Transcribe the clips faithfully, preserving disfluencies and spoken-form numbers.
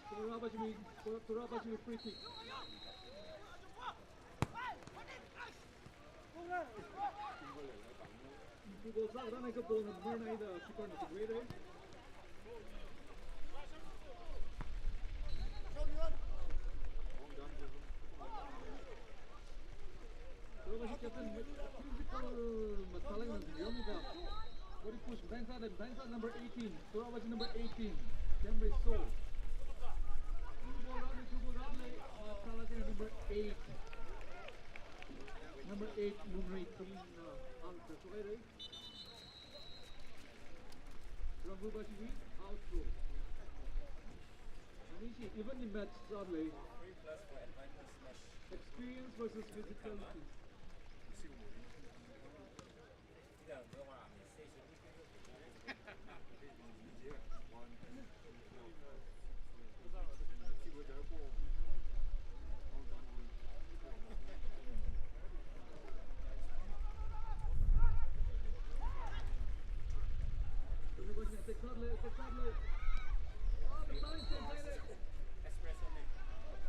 Torabachimi, Torabachimi free kick. Two goals out, and I could ball number nine, the keeper, the great, eh? Torabachi captain, physical, masalah yang diambil. Body push, main side, main side number eighteen. Torabachi number eighteen. Kemre So. Two ball out, two ball out, masalah yang number eight. Number eight, Mumrei Team, uh, out, that's right, eh? Rambubashi, out throw. Anishi, even the match, sadly. Experience versus physicality.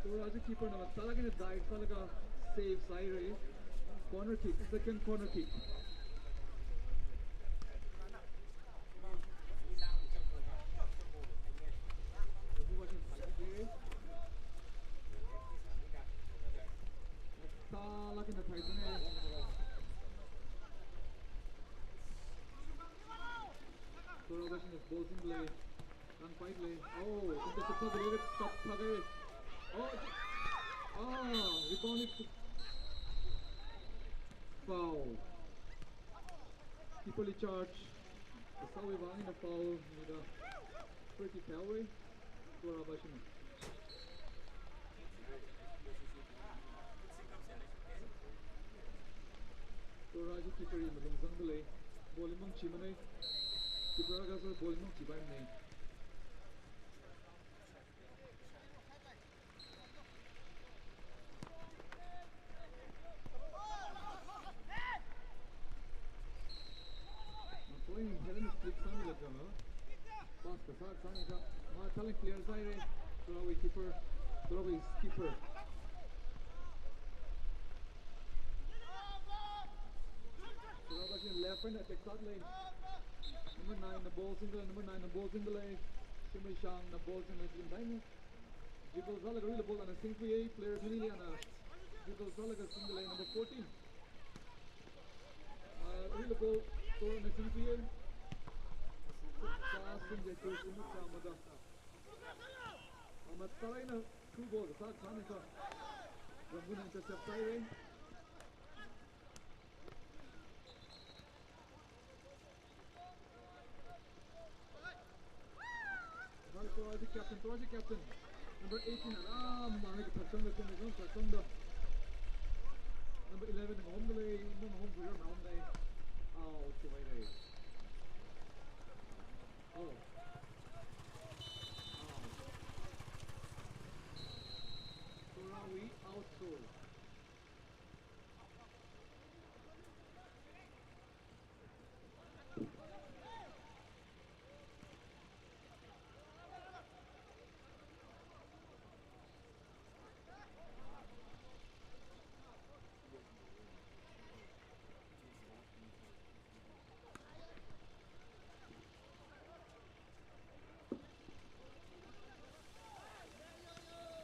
Torabachi keeper na masalah kina dive sālaga save sāhaira. Corner kick, second corner kick. Masalah kina thai sāne. Torabachi ball singda lei. Run fight lei. Oh, intercept sāda lei, stop sāda lei. Oh, ah, rebound it. Foul. Keeper li charge. Kasāwui vang eina foul mida free kick haowa. Torabashi na. Torabashi keeper li malung zangda lei. Ball li mangachimana. Keeper akha sā ball li mangachipaimana. Mathoi Helen flip sāmilaga, pass kasā sāmilaga, mathālāk clear sāhaira. Torawui keeper, Torawui keeper. Torabashi left hand attack sāda lei. Number nine na ball singda lei, number nine na ball singda lei. Shimreishang na ball singda lei, singda lei. Dribble sālaga arui la ball ana singkhuiya, player khanili ana dribble sālaga singda lei, number fourteen. Ah, arui la ball Tora na singkhuiya. Sā singda khuisingda mada. Ama Tara eina through ball kasā sāna kha. Ramgunnao intercept sāhaira. Torabashi captain, Torabashi captain. Number eighteen, ah, mangli phatsangda, phatsangda. Number eleven, ngahomda lei, ngahomda lei. Out, sāhaira. Oh. Out. Torawui out goal.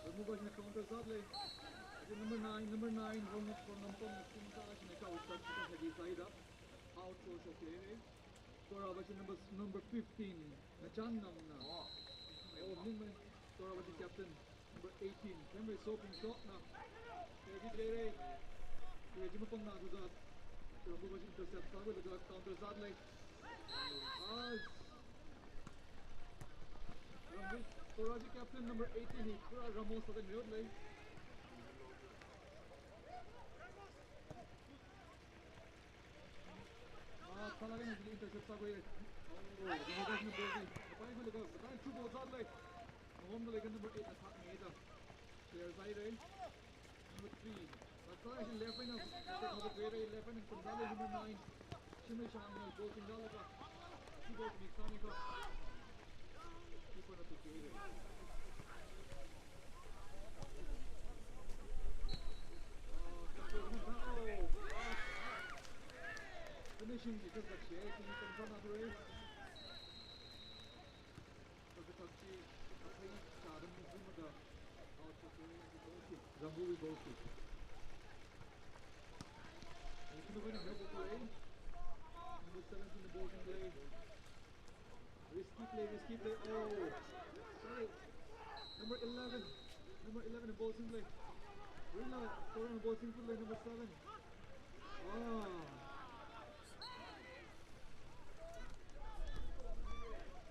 Ramgubashina counter sāda lei. Number nine, number nine, Rongnampong, Rongnampong, Singsa, Shineka, Ustad, Shineka, Shineka, Saida. Out, so, so, okay, eh. Torabashi number, number fifteen, Nachannamna. Oh, Ningmei. Torabashi captain, number eighteen, Henry Soping Sokna. David Lere. Rejima Pangna Guzat. Ramgubashi intercept sālaga counter sāda lei. As Rambu, Torabashi captain number eighteen hi pura Ramos sāda ngeot lei. Ah, sālaga intercept sākhui. Oh, Ramgubashina ball hi. Apai khuilaga, apai through ball sāda lei. Ngahomda lei kha number eight na thak ngeida. Clear sāhaira. Number three. Sālaga left wing na, left wing na, number nine. Shimreishangna ball singda lei kha. Through ball mix sāna kha. Keeper na tukkhuihaira. Ika zakshia, ika ika zana dure. Kathak chi, kathai, chadam zumada. Out for goal kick. Zambui goal kick. Ika nukana goal kick. Number seventeen, the ball in play. Risky play, risky play. Oh, sorry. Number eleven. Number eleven, ball in play. Rila, Toran, ball in play, number seven. Ah.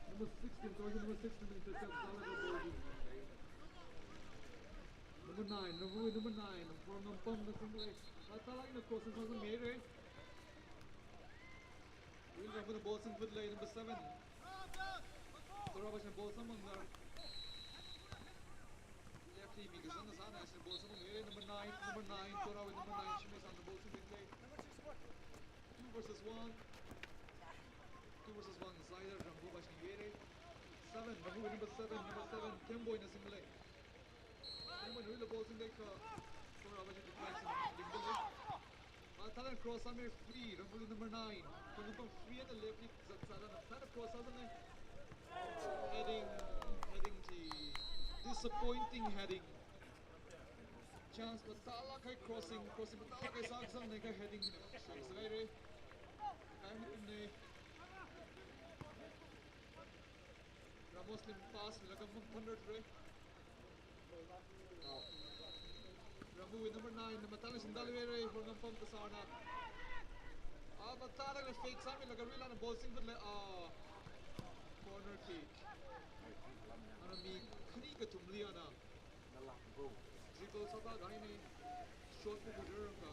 Number sixteen, Toran, number sixteen, intercept, Toran, number nine, number, number nine, Toran, number seven. Atalakna cross and something made, right? Will Ramana ball singkhutlei, number seven. Tora Bashna ball samphangda. Left li mi kazang kasāna, Bashna ball samphangda. Number nine, number nine, Tora with number nine, Shimei Sangna ball singkhutlei. Two versus one. Two versus one, Zayda Rambu Bashna yere. Seven, Rambu with number seven, number seven, Kemboina singkhutlei. Kemboina with the ball singkhutlei ka. Tora Bashna deflection, singkhutlei. Athāda cross sāmi, free, Rambu number nine. Kung pam free and left li zat sāda, athāda cross sāsāna. Heading, heading chi, disappointing heading. Chance mathālāk kahai crossing, crossing mathālāk kahai sākazangna kha heading chi shok sāhaira. Kai matumna. Ramosli pass milaga maphanrarthura. Rambu with number nine, number tala singdalvere, Horngampam kasāna. Ah, mathālāk kahai fake sāmilaga Rilana ball singkhutlei, ah, corner kick. Ana mi khani kathumli ana dribble sāda kahaina, shot pukhuirarangka.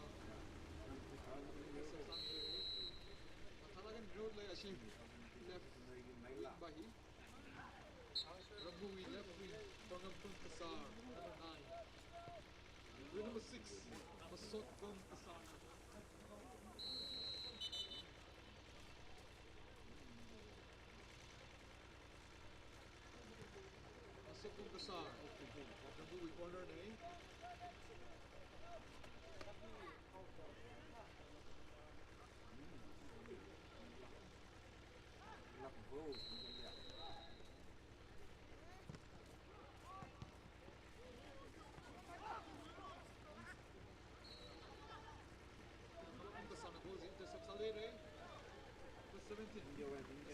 Mathālāk eina road lei ashi left wing va hi. Rambu with left wing, Horngampam kasā, number nine. With number six, Masotkom kasā. Masotkom kasā, Rambu with corner na. Kasāna ball intercept sāhaira. Number seventeen.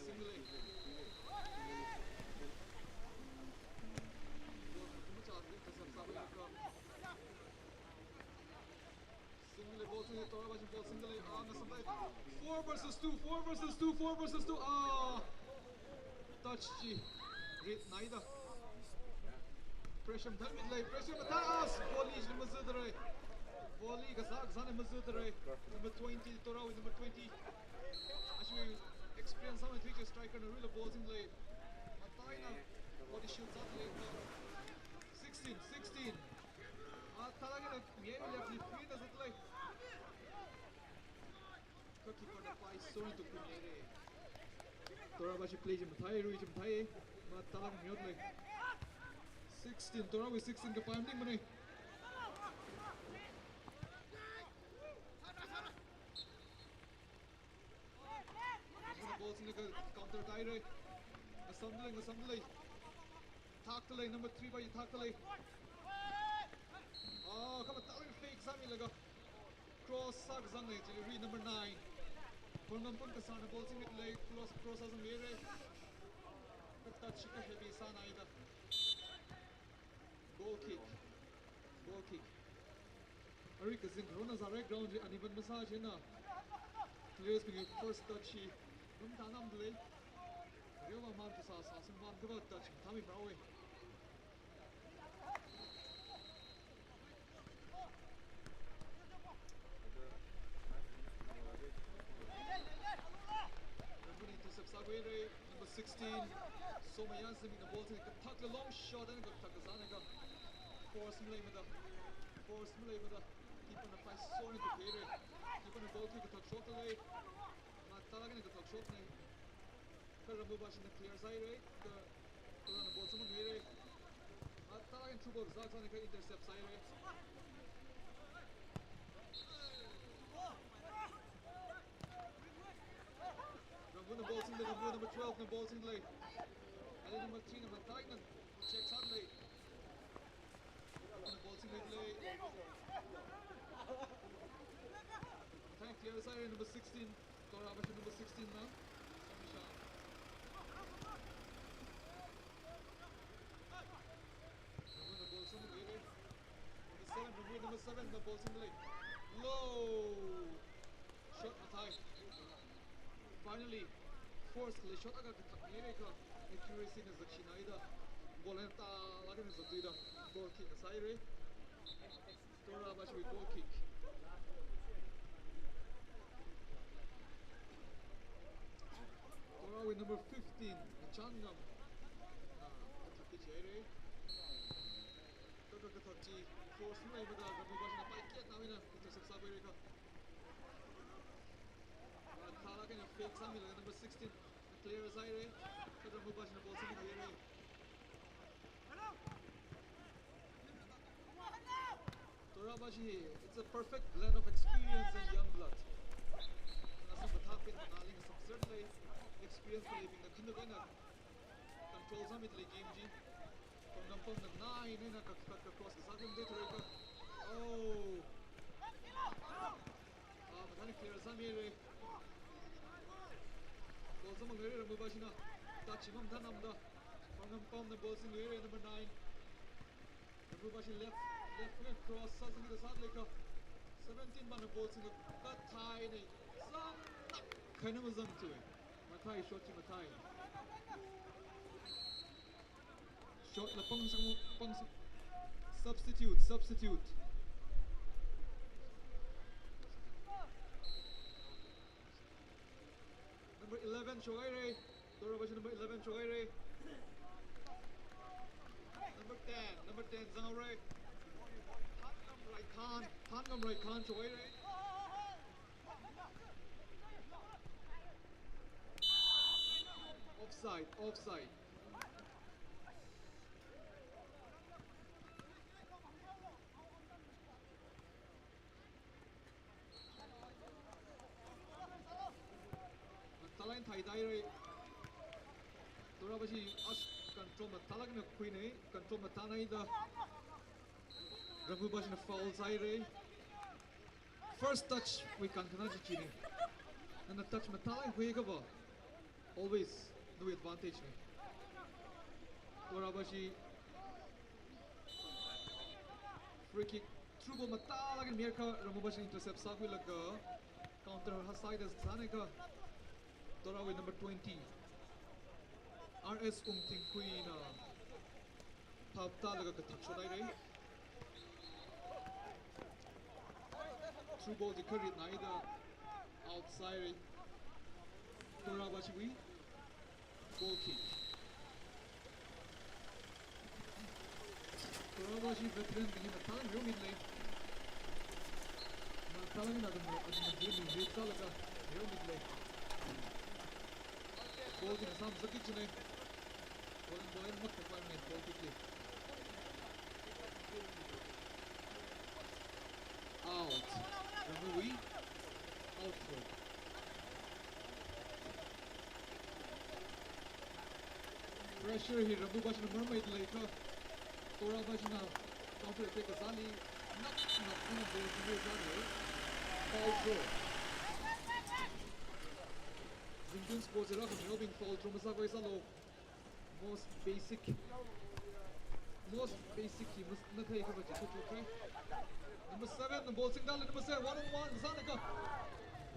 Singkhutlei. Ball intercept sāhaira. Singkhutlei ball singkhutlei, Tora Bashi ball singkhutlei, ah, ngasāmlei. Four versus two, four versus two, four versus two, ah. Touch chi ritnaida. Pressure mathāmidalei, pressure mathā, ah, volley chi mazatdalei. Volley kasā, kasāna mazatdalei. Number twenty, Tora with number twenty. Actually, experience sāmei thui chi striker na Rila ball singkhutlei. Mataina body shield sādalei. Sixteen, sixteen. Athālāk eina mi left li free na zatdalei. Kha keeper na pai sona tukhumhaira. Tora Bashi play chi mathāi, rui chi mathāi. Mathālāk eina mihaodalei. Sixteen, Tora with sixteen kapai maningmana. Ball singkhuilaga counter tāhaira. Ngasāmdalei, ngasāmdalei. Thakdalei, number three va thakdalei. Ah, kha mathālāk eina fake sāmilaga cross sākazangna chili Ri number nine. Horngampam kasāna ball singkhuidalei, cross, cross sāzanghaira. Kha touch chi kha heavy sānaida. Goal kick. Goal kick. Arui kazing kharona zāra ground chi uneven masā china. Players bingwui first touch chi matānamdalei. Reova man kasā sāsangman kava touch mathāmimara. Number sixteen, Somayan Zimikna ball chi kathakla long shot eina kathak kazāna kha. Force maleimada. Force maleimada. Keeper na pai sona tukhaira. Keeper na ball chi kathak shokdalei. Mathālāk eina kathak shokna. Kha Rambu Bashina clear sāhaira. Kha Torana ball samphanghaira. Mathālāk eina through ball kazā kazāna kha intercept sāhaira. Number twelve na ball singda lei. Ali number three na mataina check sāda lei. Na ball singda lei. Thank you, sorry, number sixteen. Tora Bashi number sixteen na. Samisha. Number ball singda lei. Number seven, number, number seven na ball singda lei. Low. Shot mathāi. Finally, force lei shot akha kathak ngeilei kha accuracy na zakshinaida. Ball eina tālāk eina zattuida. Goal kick sāhaira. Tora Bashiwui goal kick. Torawui number fifteen, Changam. Ah, kathak chi haira. Kha kha kathak chi force maleimada Rambu Bashina paiketna wui eina intercept sāpaira kha. Thālāk eina fake sāmilaga number sixteen clear sāhaira. Kha Rambu Bashina ball singhaira. Tora Bashi, it's a perfect blend of experience and young blood. Ngasāmathā pin nali ngasāmser lei, experience leibingna khanuk eina control sāmida lei game chi. Khangampam pamna nine eina kha, kha, kha cross kasā khangatei thurei kha. Oh. Ah, mathāna clear sāmihaira. Ball sāmanghaira Rambu Bashina. Touch chi mamathānamda. Khangampamna ball singhaira number nine. Rambu Bashi left, left wing cross sāzangki da sāda lei kha. Seventeen bana ball singda kathāi nei. Zangnak khaina mazangthui. Mathāi shot chi mathāi. Shot la pang sang, pang sang. Substitute, substitute. Number eleven shokhaira. Tora Bashi number eleven shokhaira. Number ten, number ten zanghaira. Thangam Raikhan, Thangam Raikhan shokhaira. Offside, offside. Mathālāk eina thaidaira. Tora Bashi as control mathālāk eina khuinei, control mathānaida. Rambu Bashina foul sāhaira. First touch wui kankhana chi chinei. Nana touch mathālāk eina khui kha va. Always nawui advantage nei. Tora Bashi free kick. Through ball mathālāk eina mihaira kha Rambu Bashina intercept sākhuilaga counter ha side sānei kha. Torawui number twenty. R S Umtingkhuina phaptālaga kathak shot haira. Through ball chi kharit naida outside. Tora Bashiwui goal kick. Tora Bashi veteran bing hi mathālāk eina reomida lei. Mathālāk eina atam, atam chi reomida lei. Goal chi ngasāmzakki jinei. Ball, ball mak tak mai goal kick li. Out. Rambuwui out throw. Pressure hi Rambu Bashina marmeida lei kha. Tora Bashina counter attack kasāli. Nak, nak, nak, ball chi reomida lei. Foul throw. Zingtun Sports rākhameobing foul throw masākhui sālu. Most basic. Most basic hi mas-, na thei kha va chi khuchu khai. Number seven, na ball singda lei, number seven, one on one, zana kha.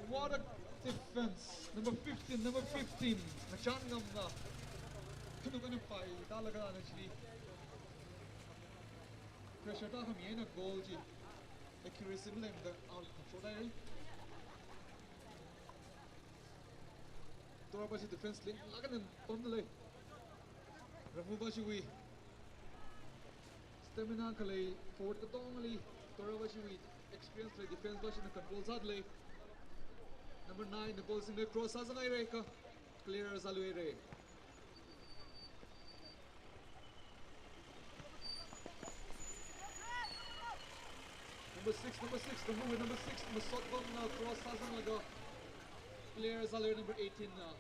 What a defense. Number fifteen, number fifteen. Ngachān ngamna. Khanuk eina paidalaga na chili. Pressure tākhami eina goal chi. Accuracy maleimada out control dai. Tora Bashi defense lenglāk eina pamda lei. Rambu Bashiwui stamina khalei forward katongali, Tora Bashiwui experience khalei defense Bashina control sāda lei. Number nine na ball singda cross sāzanghaira kha clear sāluihaira. Number six, number six, number, number six, masot bamna cross sāzanglaga clear sāluihaira number eighteen na.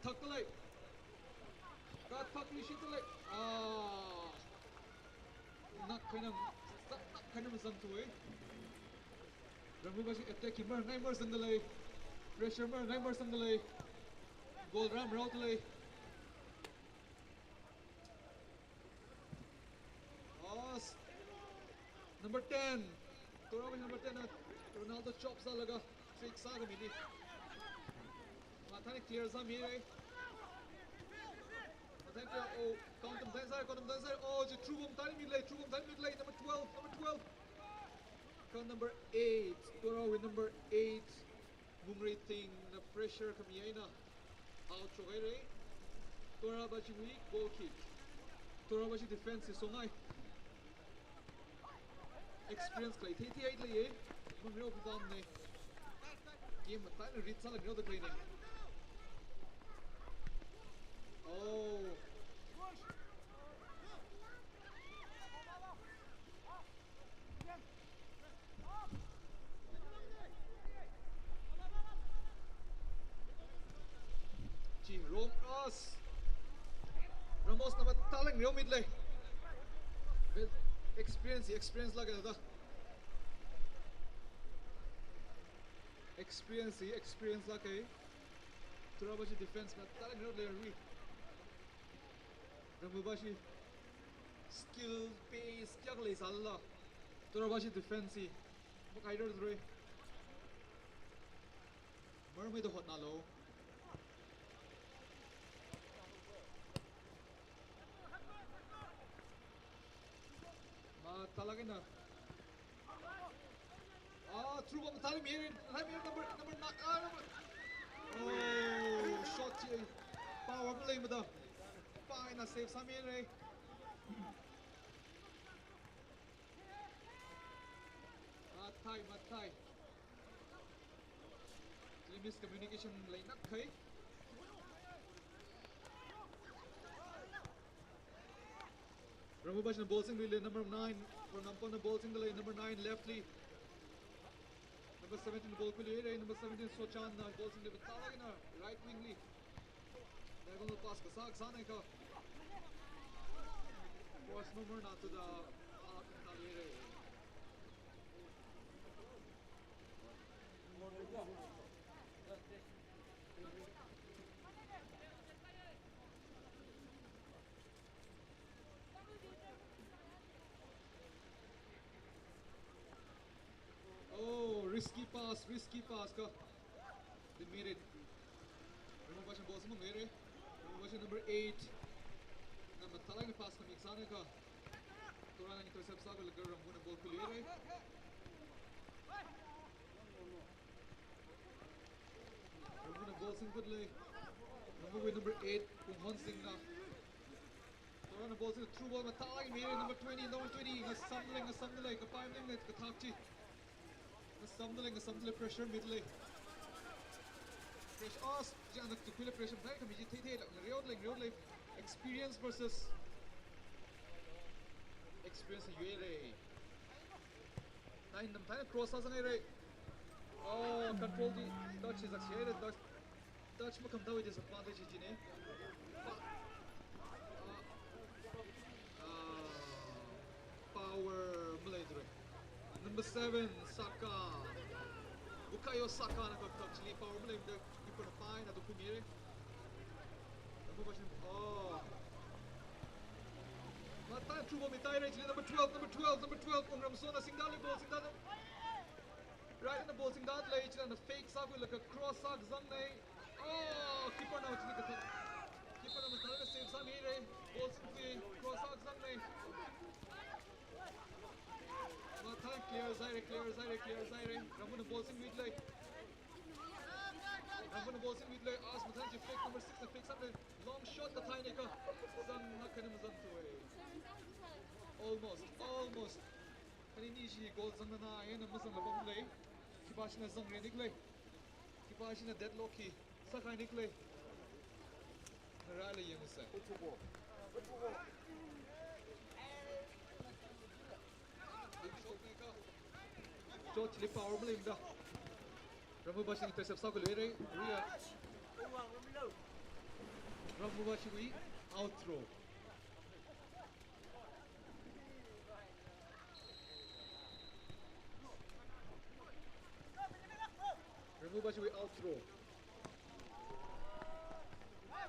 Thak lei. Kathak li shi lei. Ah. Nak khanam, nak khanam zangthuwei. Rangmubashi attack ki marangai marsang lei. Pressure marangai marsang lei. Goal ram rau lei. As number ten. Torabashi number ten na Ronaldo chop sālaga fake sākhami ni. Mathālāk clear sāmi lei. Mathālāk clear, oh, count them dance, count them dance. Oh, chi through ball mathālāk mi lei, through ball mathālāk mi lei. Number twelve, number twelve. Kha number eight, Torawui number eight. Mungriting na pressure khami eina out shokhaira. Torabashiwui goal kick. Torabashi defense hi songai. Experience khalei thei thei leiya. Mungriwui pamna. Game mathālāk read sālaga ngareoda khaleina. Oh. Chi, wrong pass. Ramos na mathālāk ngareomi lei. Well, experience, experience lāka da. Experience, experience lāka. Torabashi defense mathālāk ngareo lei. Rangmubashi skill, pace kayākha leisālala, Torabashi defense hi makairarthura. Marammeida hotnālu. Mathālāk eina. Ah, through ball mathālāk mi, mathālāk mi number, number nine. Ah, number. Oh, shot chi. Power maleimada. Pā eina save sāmira. Mathāi, mathāi. Chili miscommunication leina khai. Rangmubashina ball singluira, number nine, Rongnampamna ball singda lei, number nine left li. Number seventeen ball khuiluira, number seventeen Sochanna ball singda lei, mathālāk eina right wing li. Diagonal pass kasā kasāna kha. Cross number na to the, ah, khuiluira. Oh, risky pass, risky pass kha. They made it. Rangmubashina ball singmamira. Rangmubashi number eight. Na mathālāk eina pass khami kasāna kha. Torana intercept sākhuilaga Rangmuna ball khuiluira. Rangmuna ball singkhuida lei. Rangmuwui number eight, Punghon Singh na. Torana ball sing, through ball mathālāk eina mira, number twenty, number twenty, ngasamda lei, ngasamda lei, kapai maning lei, kathak chi. Ngasamda lei, ngasamda lei, pressure mida lei. Pressure, oh, chi ana tukhuila pressure mathāi khami chi thei theila, ngareoda lei, ngareoda lei. Experience versus experience yuira. Nine na mathāi eina cross sāzanghaira. Oh, control chi, touch chi zakshi haira, touch, touch makhamataiwui disadvantage chi china. Pa-, ah, ah, power maleithura. Number seven, Saka. Bukayo Sakana kha touch li power maleimada, keeper na pā eina tukkhuimira. Number seven, oh. Mathāi through ball mithaira, chili number twelve, number twelve, number twelve, Wungramsona singda lei, ball singda lei. Right eina ball singda lei, chili na fake sākhuilaga cross sākazangna. Oh, keeper na chili kathak. Keeper na mathālāk eina save sāmira, ball singkhui, cross sākazangna. Mathāi clear sāhaira, clear sāhaira, clear sāhaira. Rangmuna ball singmida lei. Rangmuna ball singmida lei. As mathāi chi fake number six na fake sāmira. Long shot kathaina kha. Zangna kha ni mazangthuwa. Almost, almost. Khani ni chi goal zangna eina mazangla pamlei. Khipāshina zangra nikhalei. Khipāshina deadlock hi sākahai nikhalei. Ngarāla yangsa. Chot chili power maleimada. Rangmubashina intercept sākhuiluira. Ria. Rambubashiwui out throw. Rambubashiwui out throw.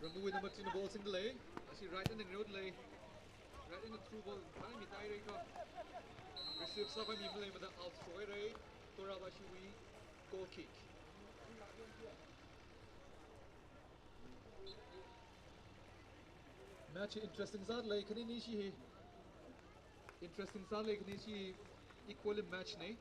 Rambuwui number three na ball singda lei. Ashi right hand na ngareo lei. Right hand na through ball, thai mi tai rei kha. Receive sākhavai mi malei mada out throw rei. Torabashiwui goal kick. Match interesting sāda lei, khanini chi hi. Interesting sāda lei, khanini chi equally match nei.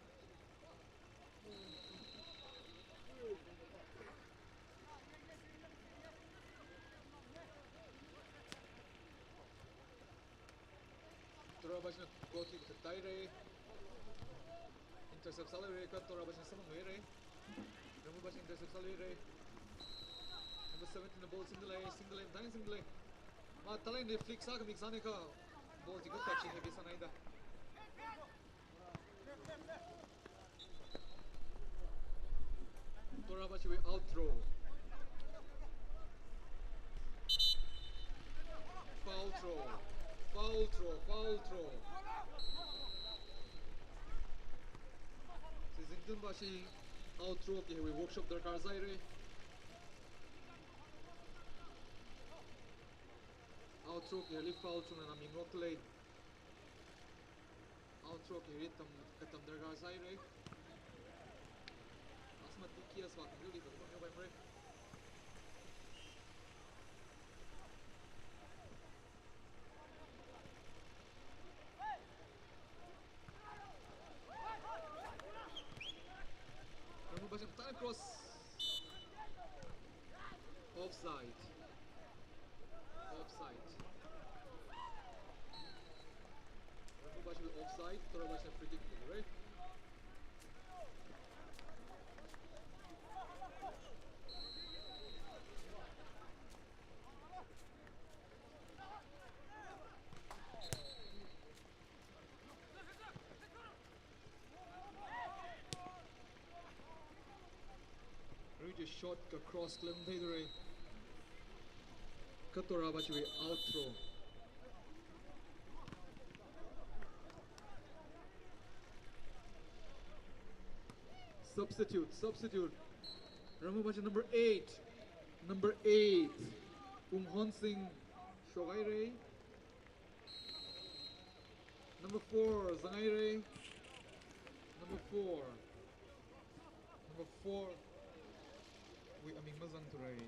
Torabashina goal kick khatai rei. Intercept sālui rei, kha Torabashina samphang rei. Rambubashina intercept sālui rei. Number seventeen na ball singda lei, singda lei, mathālāk singda lei. Ma talent ni flick sākhami sānei kha. Ball chi kha touch hi heavy sānei da. Torabashiwui out throw. Foul throw. Foul throw. Foul throw. Season tun bashi out throw ki hiwui workshop darkar sāi rei. Out throw ki hili foul throw na minglok lei. Out throw ki rit tam, katam darkar sāi rei. Asma tiki aswa kangli kangli kangli bai mrei. Rambubashina time cross. Offside. Offside. Rambubashi offside, Torabashina free kick, right? Rui chi shot kha cross khalei matheida lei. Kha Torabashiwui out throw. Substitute, substitute. Rambubashi number eight. Number eight. Unghonsing shokhai rei. Number four, zanghai rei. Number four. Number four wui aming mazangthu rei.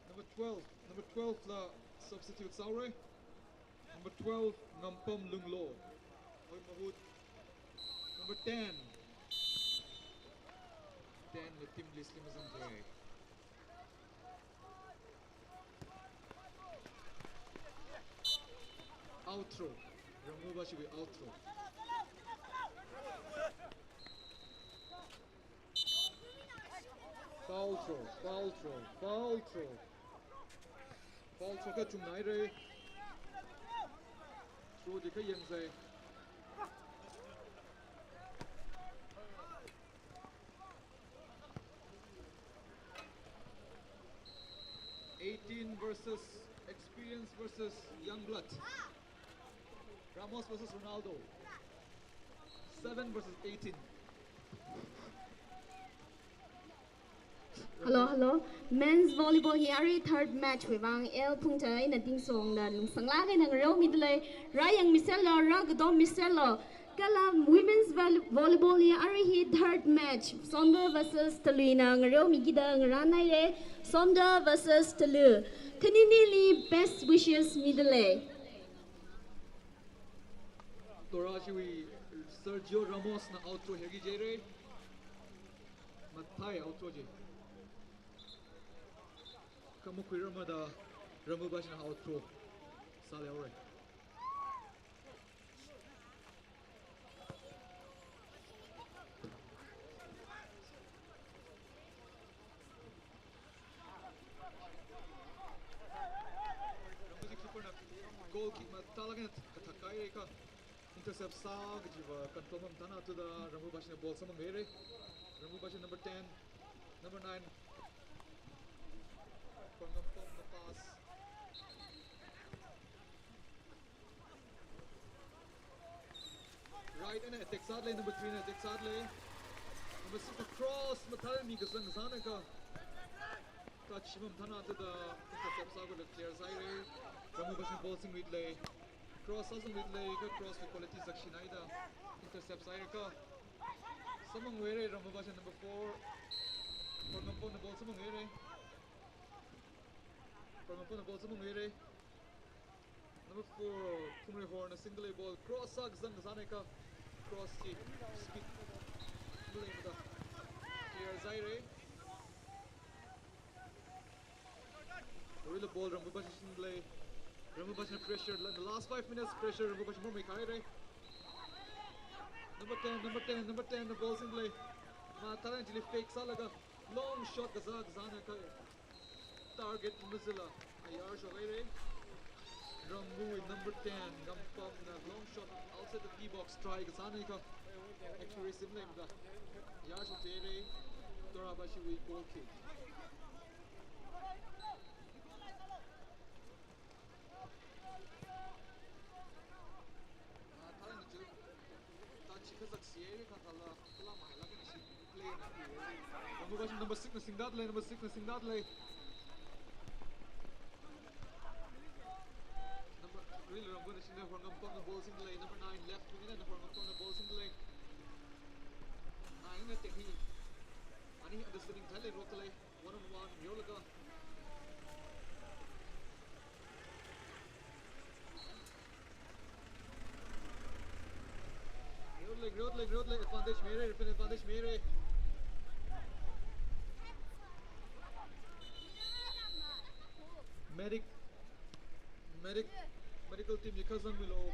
Number twelve, number twelve la substitute sāra. Number twelve, Ngampam Lunglo. Oi mahut. Number ten. Ten la team list li mazangthu rei. Out throw. Rambubashiwui out throw. Foul throw, foul throw, foul throw. Foul throw kachungna rei. Throw di kayang sai. Eighteen versus experience versus young blood. Ramos versus Ronaldo. Seven versus eighteen. Hello, hello. Men's volleyball hi arui third match wui vang L Phungcha eina Tingsong da lungsanglaga eina ngareomida lei. Rāyangmiserlu, rākadommiserlu. Kala women's vol-, volleyball hi arui hi third match, Somdal versus Talui na ngareomikida ngarānhaira. Somdal versus Talui. Khaninili best wishes mida lei. Torabashiwui Sergio Ramos na out throw heki jire. Mathai out throw ji. Kha makhuirarmada Rambubashina out throw sāli haora. Rambubashi keeper na goal kick mathālāk eina kathak kahai rei kha. Intercept sā kajiva control mamathāna thuda Rambubashina ball samphang haira. Rambubashi number ten, number nine. From the top. Right, and attack sāda lei, number three na attack sāda lei. Number six na cross, mathālāk eina mi kazang sāna kha. Touch mamathāna thāda intercept sākhuilaga clear sāhaira. Rambubashina ball singluida lei. Cross sāzangluida lei, kha cross wui quality zakshinaida intercept sāhaira kha. Samphanghaira Rambubashina number four. Horngampongna ball samphanghaira. Horngampongna ball samphanghaira. Number four, Phungreihorna singda lei ball. Cross sā kazang kasāna kha. Cross chi speed maleimada clear sāhaira. Aruila ball Rambubashi singda lei. Rambubashina pressure la, the last five minutes pressure Rambubashi mormei khahaira. Number ten, number ten, number ten na ball singda lei. Mathālāk eina chili fake sālaga long shot kazā kazāna kha target mazila ayar shokhaira. Rambuwui number ten, Ngampamna long shot outside the D box try kasāna kha accuracy maleimada ayar shokhaira. Torabashiwui goal kick. Mathālāk eina chi, touch chi kazak sāhaira kha thāla, kala mahailāk eina chi play na. Rambubashi number six na singda lei, number six na singda lei. Number, aruila Rambubashina singda, Horngampongna ball singda lei, number nine left wing na Horngampongna ball singda lei. Nine na tehi. Ani understanding thālei rokta lei. One on one, yolaga. Yolei, yolei, yolei, advantage mira, referee advantage mira. Medic, medic, medical team hi kazangmilu.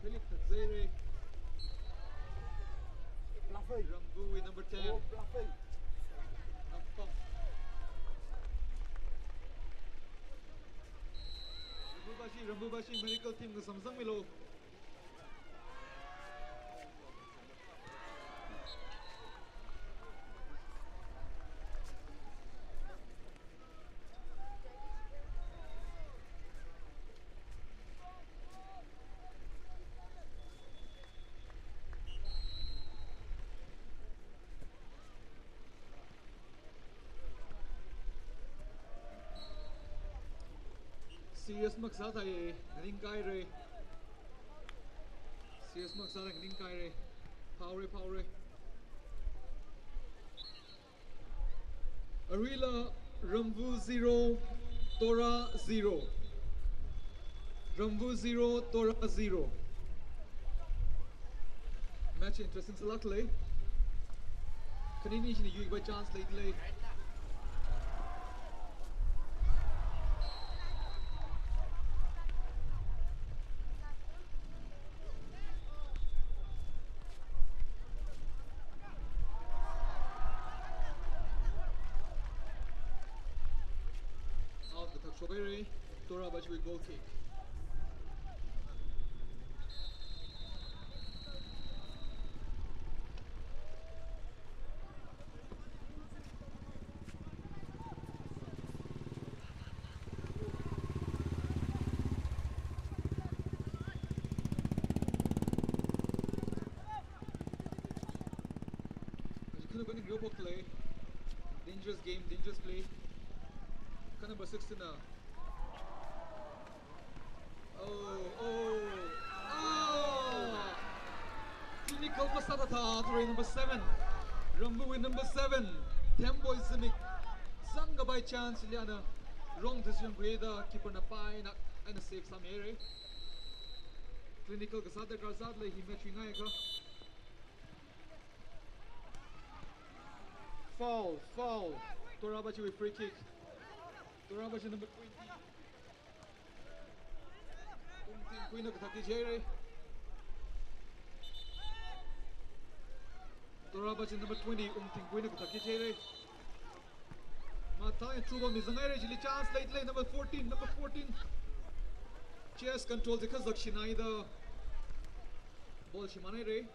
Philip Zere. Lafai. Rambuwui number ten. Oh, Lafai. Ngampam. Rambubashi, Rambubashi medical team kazang zangmilu. Serious makasā thai, nganingkahaira. Serious makasā thai, nganingkahaira. Phaora, phaora. Aruila Rambu zero, Tora zero. Rambu zero, Tora zero. Match interesting sālāk lei. Khanini china yuikhavai chance leida lei. Out kathak shokhaira, Torabashiwui goal kick. Aji khana bani grill pork lei. Dangerous game, dangerous play. Kha number sixteen na. Oh, oh, oh! Clinical masāthatha, tray number seven. Rambuwui number seven, Themboi Zimik. Zangkhavai chance liana wrong decision khuida keeper na paina, eina save sāmira. Clinical kasā darkar sāda lei hi match wui ngaiakha. Foul, foul. Torabashiwui free kick. Torabashi number twenty. Ungtingkuina kathak tichaira. Torabashi number twenty, Ungtingkuina kathak tichaira. Mathālāk eina through ball mi zanghaira, chili chance leida lei, number fourteen, number fourteen. Chest control chi kazak shinaida ball shimānhaira.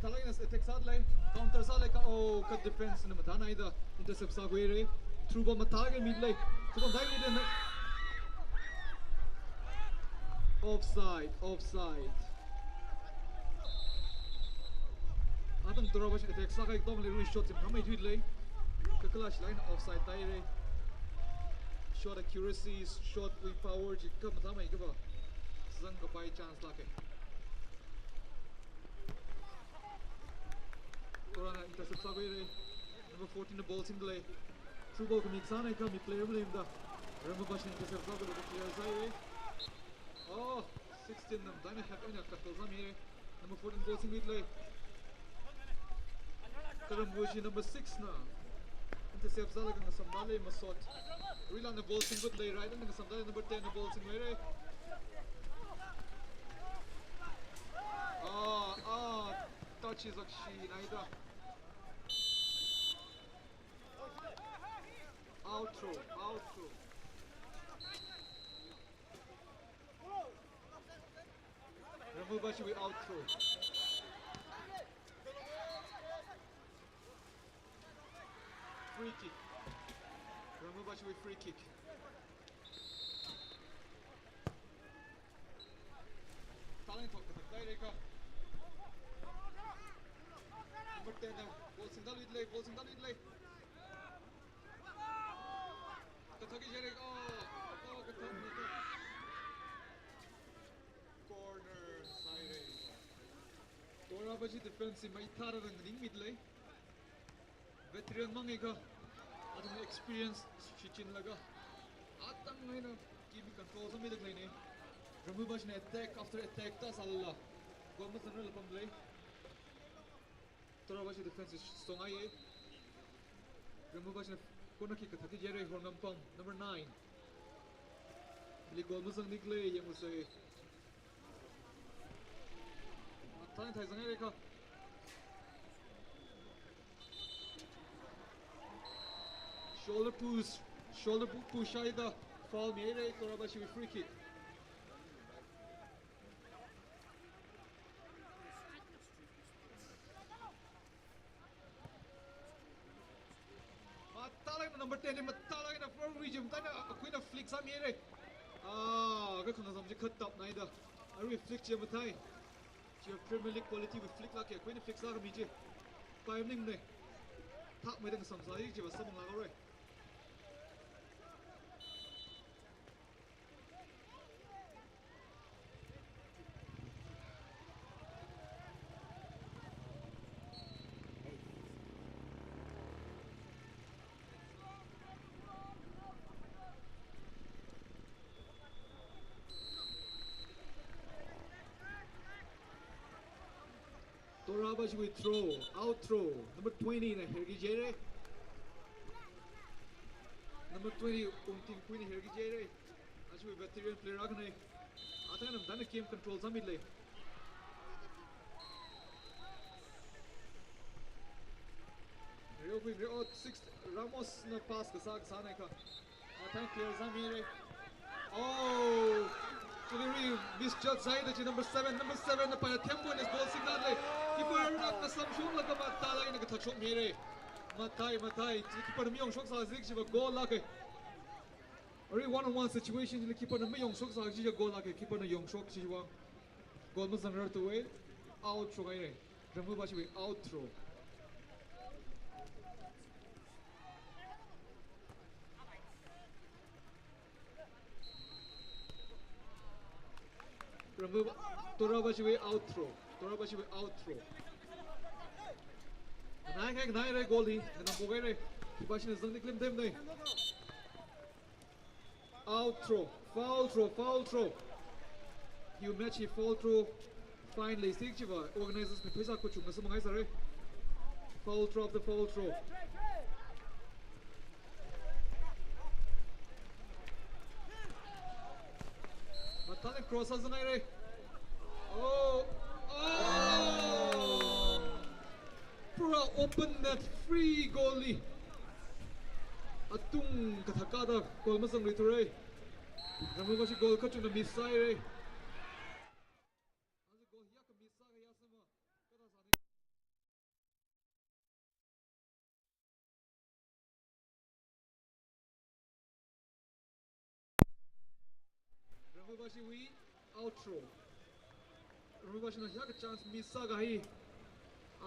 Mathālāk eina attack sālei, counter sālei kha, oh, kha defense na mathānaida intercept sākhuihaira. Through ball mathālāk eina milei. Through ball dai milei. Offside, offside. Atang Torabashina attack sākahai katongali arui shot chi mathāmeithuilei. Kha clash line offside tāhaira. Shot accuracy, shot wui power chi kha mathāmei kapa zangkapai chance lāka. Torana intercept sākhuihaira. Number fourteen na ball singdalei. Through ball khami sānei kha mi player maleimada. Rambabashina intercept sākhuilaga clear sāhaira. Oh, sixteen na mathālāk eina hack eina control sāmihaira. Number fourteen ball singmidalei. Kha Rambushi number six na intercept sālaga ngasamdalei masot. Rila na ball singmidalei, right na ngasamdalei, number ten na ball singhaira. Ah, ah, touch is akshi naida. Out throw, out throw. Rambabashiwui out throw. Free kick. Rambabashiwui free kick. Talent talk, the play, Reka. Number ten, uh, ball singdalei, ball singdalei. Kathaki Jerry, oh, oh, kathaki. Corner, side. Torabashi defense maithāda nganingmidalei. Veteran mangai kha, athum experience shichinlaga, atang eina game control sāmidaleinei. Rambabashina attack after attack tāsālala, goal mazangrarla pamlei. Torabashi defense is strong ai. Rambabashina corner kick kathaki Jerry Horngampam, number nine. Li goal mazangnikhalei, yangusei. Mathālāk eina theizanghaira kha. Shoulder push, shoulder pu-, push haida foul mihaira, Torabashiwui free kick. Mathālāk eina number ten li mathālāk eina front region tana akhuina flick sāmihaira. Ah, kha khangasam chi khatap naida. Arui flick chi mathāi. Chi Premier League quality wui flick lāka, akhuina flick sākhami chi. Pai maningnei. Thakmeida ngasamsai chiva samphang lākhaora. Torabashiwui throw, out throw, number twenty na herki Jerry. Number twenty, Ungtingkhuina herki Jerry. Ashiwui veteran player akhanei. Athang eina mathālāk eina game control sāmidalei. Rio Queen, Rio six, Ramos na pass kasā, kasānei kha. Athang clear sāmihaira. Oh, delivery misjudge sāhaida chi number seven, number seven na paina tempo na ball singdalei. Keeper na ngasamshunglaga mathālāk eina kathakshokmihaira. Mathāi, mathāi, chi keeper na mayongshok sāsi chiva goal lāka. Arui one on one situation chili keeper na mayongshok sāsi chiva goal lāka, keeper na yongshok chiva. Goal mazangrarthuwa, out shokhaira. Rambabashiwui out throw. Rambaba-, Torabashiwui out throw. Torabashiwui out throw. Nganai khai, nganai rai goal hi. Nganam pok hai rai. Kibashina zangniklim dem nei. Out throw, foul throw, foul throw. Hiwui match hi foul throw. Fine leisik chiva organizers na pheisā khuichunga samphang haisāra. Foul throw after foul throw. Mathālāk eina cross sāzang haira. Oh, oh! Pura open net, free goal li. Atung kathak kada goal mazangluithura. Rambaba shi goal kachungna miss sāhaira. Aja goal ya ka miss sākahai sāma. Kada sāni. Ramvawui outro. Ramvawui hiyākha chance miss sākahai.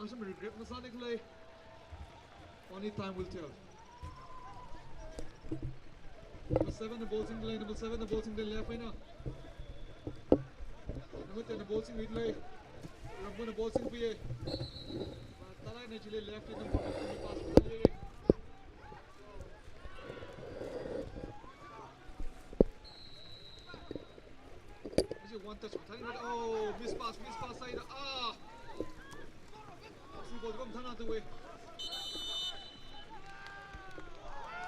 Asham regret masāni khala. Only time will tell. Number seven na ball singda lei, number seven na ball singda lei, left eina. Number ten na ball singda lei. Ramvana ball singpiya. Mathālāk eina chili left eina number pass singda lei. This is one touch. Oh, miss pass, miss pass side. Ah. Free ball from Thana away.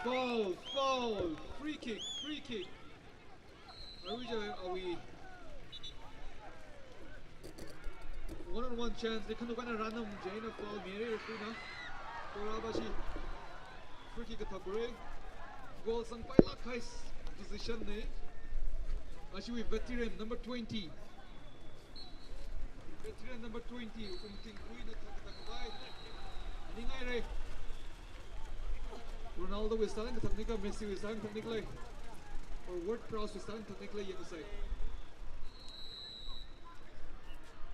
Foul, foul. Free kick, free kick. Are we, are we one on one chance? They can't go and run them. Jane foul. Mary Rafina. Toravashi. Free kick attack. Goal sangpailāk kahai position na. Ashiwui veteran number twenty. Veteran number twenty, Umtingkuina thangkatang vai. Ningai re. Ronaldo wui style kathākni kha, Messi wui style kathākni khala. Or Ward Prowse wui style kathākni khala, yangsa.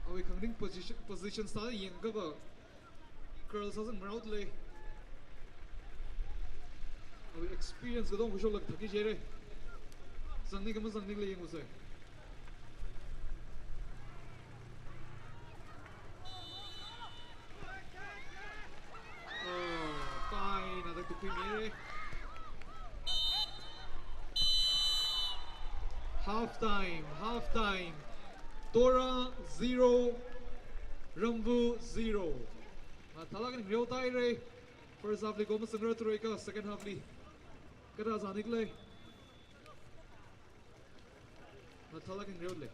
Awui khanganing position, position sāyangkha va. Curl sāzang marao lei. Awui experience katong khuishoklaga thāki jire. Zangni kha mazangni khala yangsa. Oh, fine, another to Half time, half time. Tora zero, Ramva zero. Mathālāk eina ngreoda lei. First half li goal masangra thuiakha, second half li kathāda zāni khala. Mathālāk eina ngreoda lei.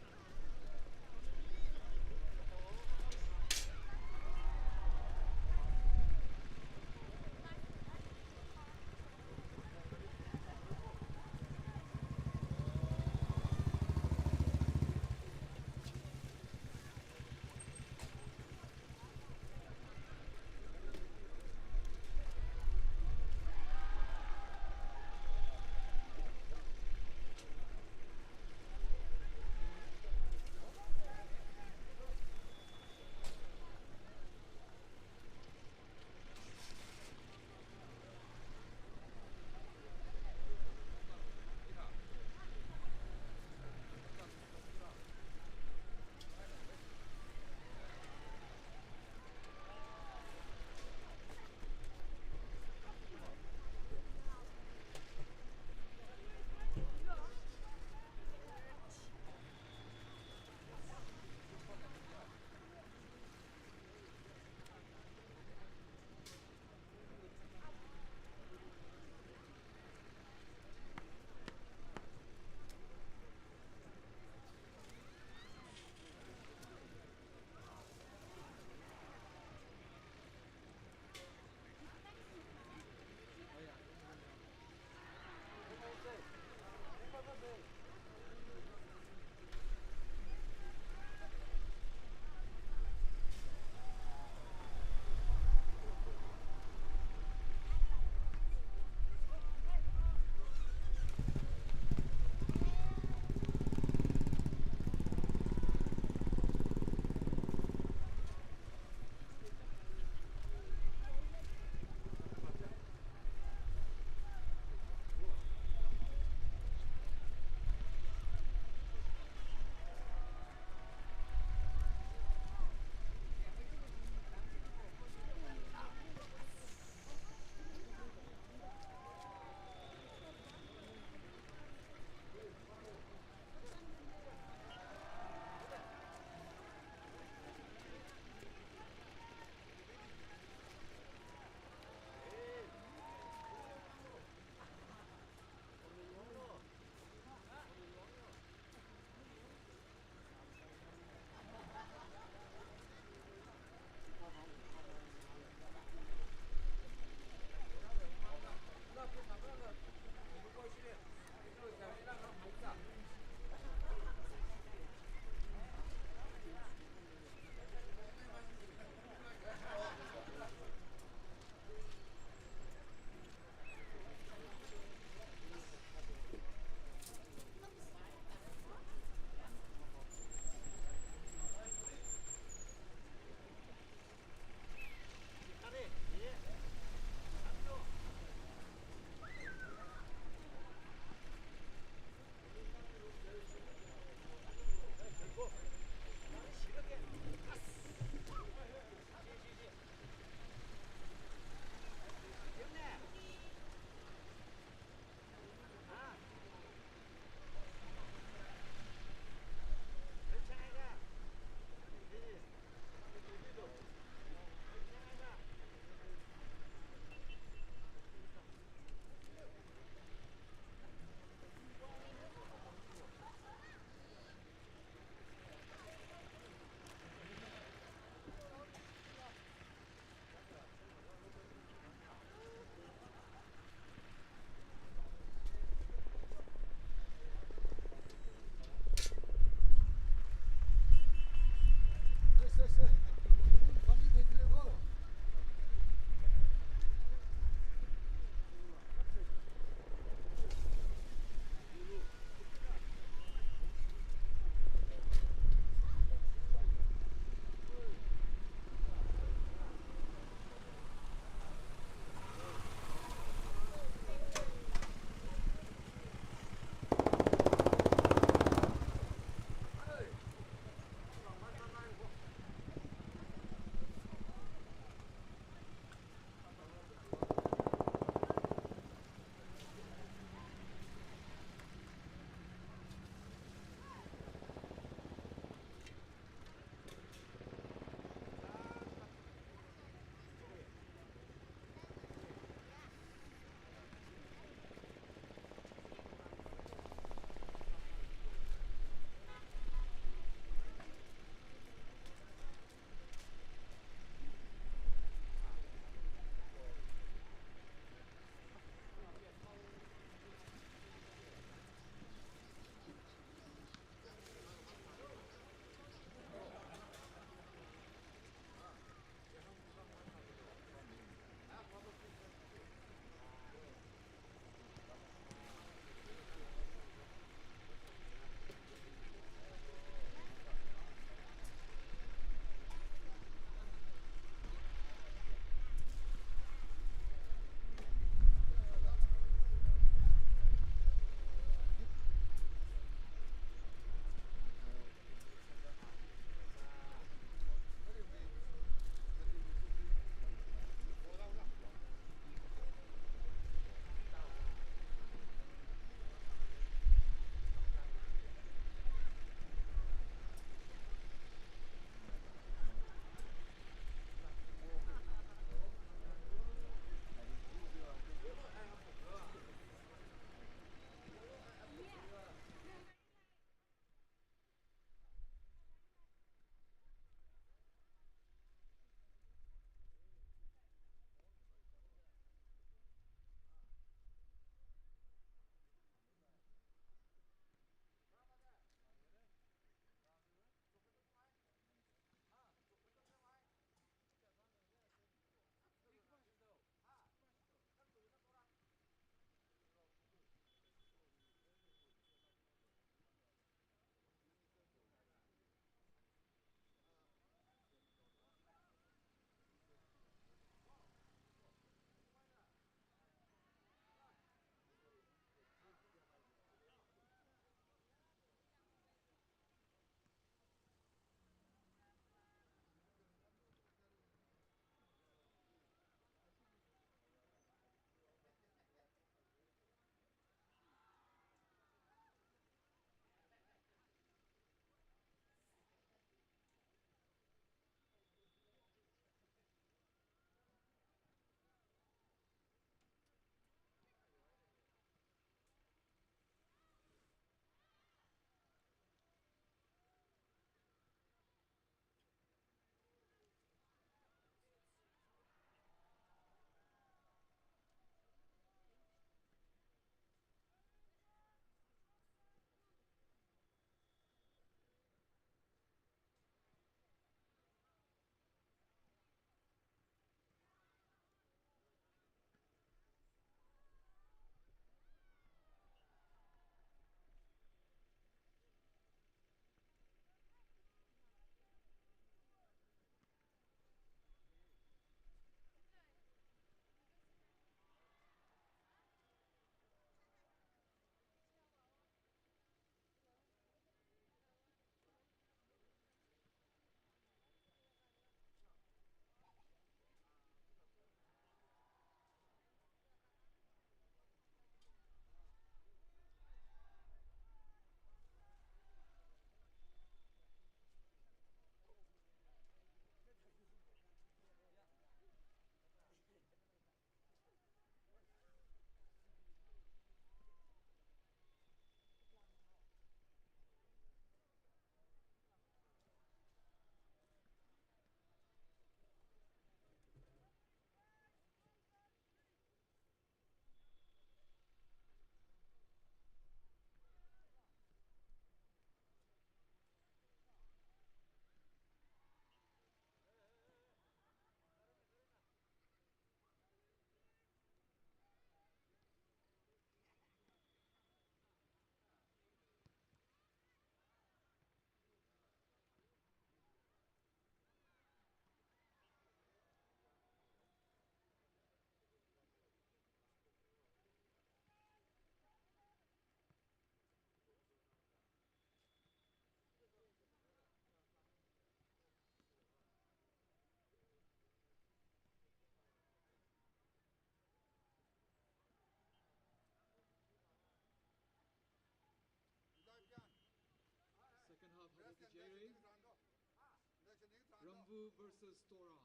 Rambu versus Tora.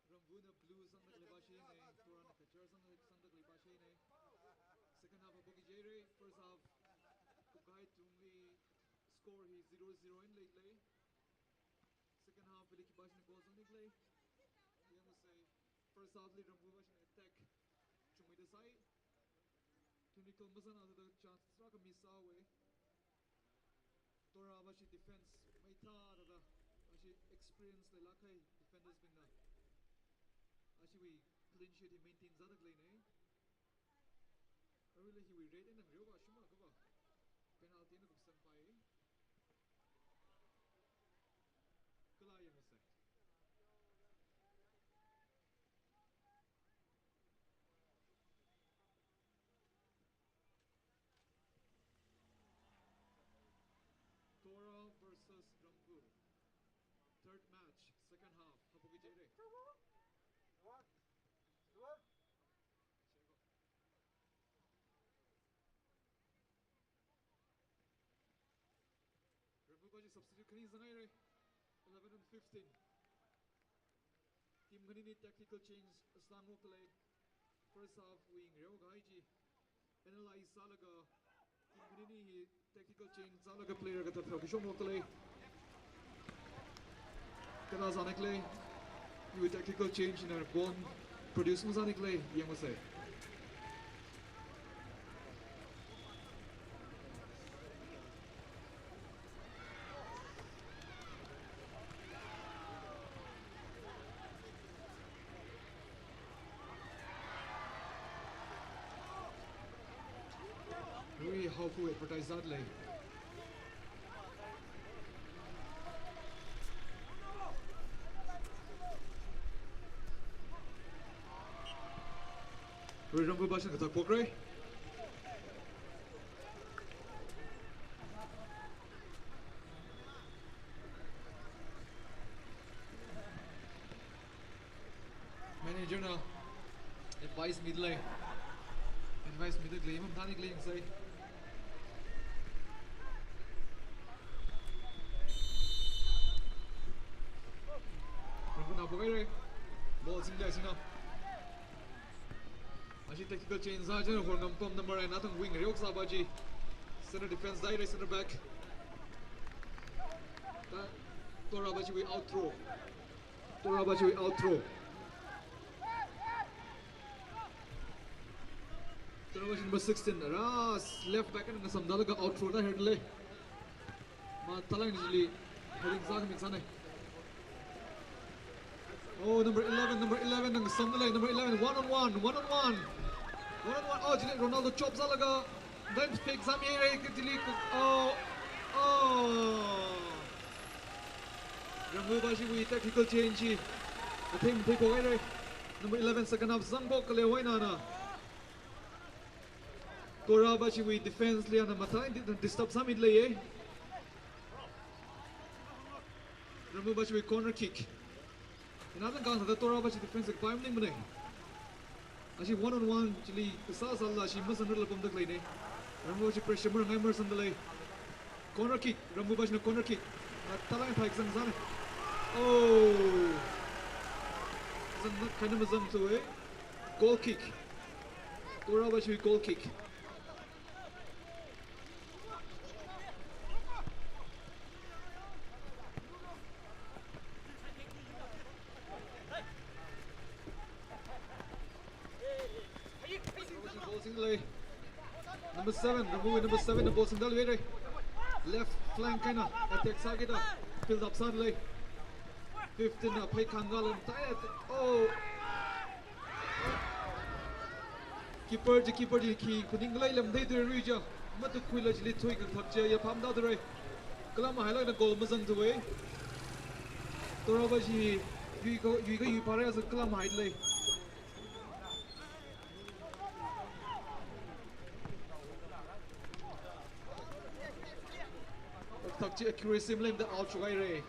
Rambuna blue sangda khalei pāshei ne, Torana kachar sangda, sangda khalei pāshei ne. Second half haophokki jihaire, first half kupkahai tungli score hi zero zero eina leilei. Second half li khipāshina goal sangni khalei. Yangsa, first half li Rambu pāshina attack chungmeida sai. Clinical masāna thāda chance tarākha miss sāhaowe. Tora pāshi defense maithā thāda, pāshi experience leilāk kahai defenders bingna ashiwui clean sheet hi maintain sāda khalei ne. Aruila hiwui red eina ngareo kashuma kava penalty eina kupsangpai. Kala yangsa. Tora versus Rambu. Third match, second half. Haophokki jihaire. Rambu pāshi substitute khani zanghaire. Eleven and fifteen. Team khanini tactical change sāngarok khalei. First half wui ngareo kahai chi analyze sālaga, team khanini hi tactical change sālaga player kathā pheo kashok ngarok khalei. Kathā sāni khalei, hiwui tactical change na goal produce masāni khalei, yangsa. Rui haophok advertise sāda lei. Rui Rambu pāshina kathā phokrai. Manager na advice mida lei. Advice mida khalei, mamathāni khalei yangsai. Rambuna phokhaire. Ball singda singna. Ashi tactical change sā china Horngampam number nine athang wing ngareo kasā pā chi. Center defense sāhaire, center back. Ta, Tora pāshiwui out throw. Tora pāshiwui out throw. Tora pāshi number sixteen, ras left back eina ngasamda laga out throw da hairale. Mathalang chili heading sākhami sāne. Oh, number eleven, number eleven, nang samda lei, number eleven, one on one, one on one. One on one, oh, chili Ronaldo chop sālaga, dive fake sāmihaire, chili, oh, oh. Rambu pāshiwui tactical change hi athei mathei phokhaire. Number eleven, second half zangphok khalei hoinana. Tora pāshiwui defense li ana mathā di-, disturb sāmida leiye. Rambu pāshiwui corner kick. Ina zangkang sāda Tora pāshi defense kapai maningmane. Ashi one on one chili kasā sālala ashi masangrarla pamda khaleine. Rambu pāshi pressure marngai marsangda lei. Corner kick, Rambu pāshina corner kick. Mathalang thai kazang sāne. Oh. Zangna khaina mazangthuwe. Goal kick. Tora pāshiwui goal kick. Ball singda lei. Number seven, Rambuwui number seven na ball singda leire. Left flank eina attack sākida build up sāda lei. Fifteen na phei khangga lam tai. Oh. Keeper chi, keeper chi khi khuning lei lam dei dui rui ja. Matukhuila chili thui kathak ja ya pamda dure. Kala mahailāk eina goal mazangthuwe. Tora pāshi yuika, yuika yuiphāra sa kala mahai lei. Thak chi accuracy maleimada out shokhaire.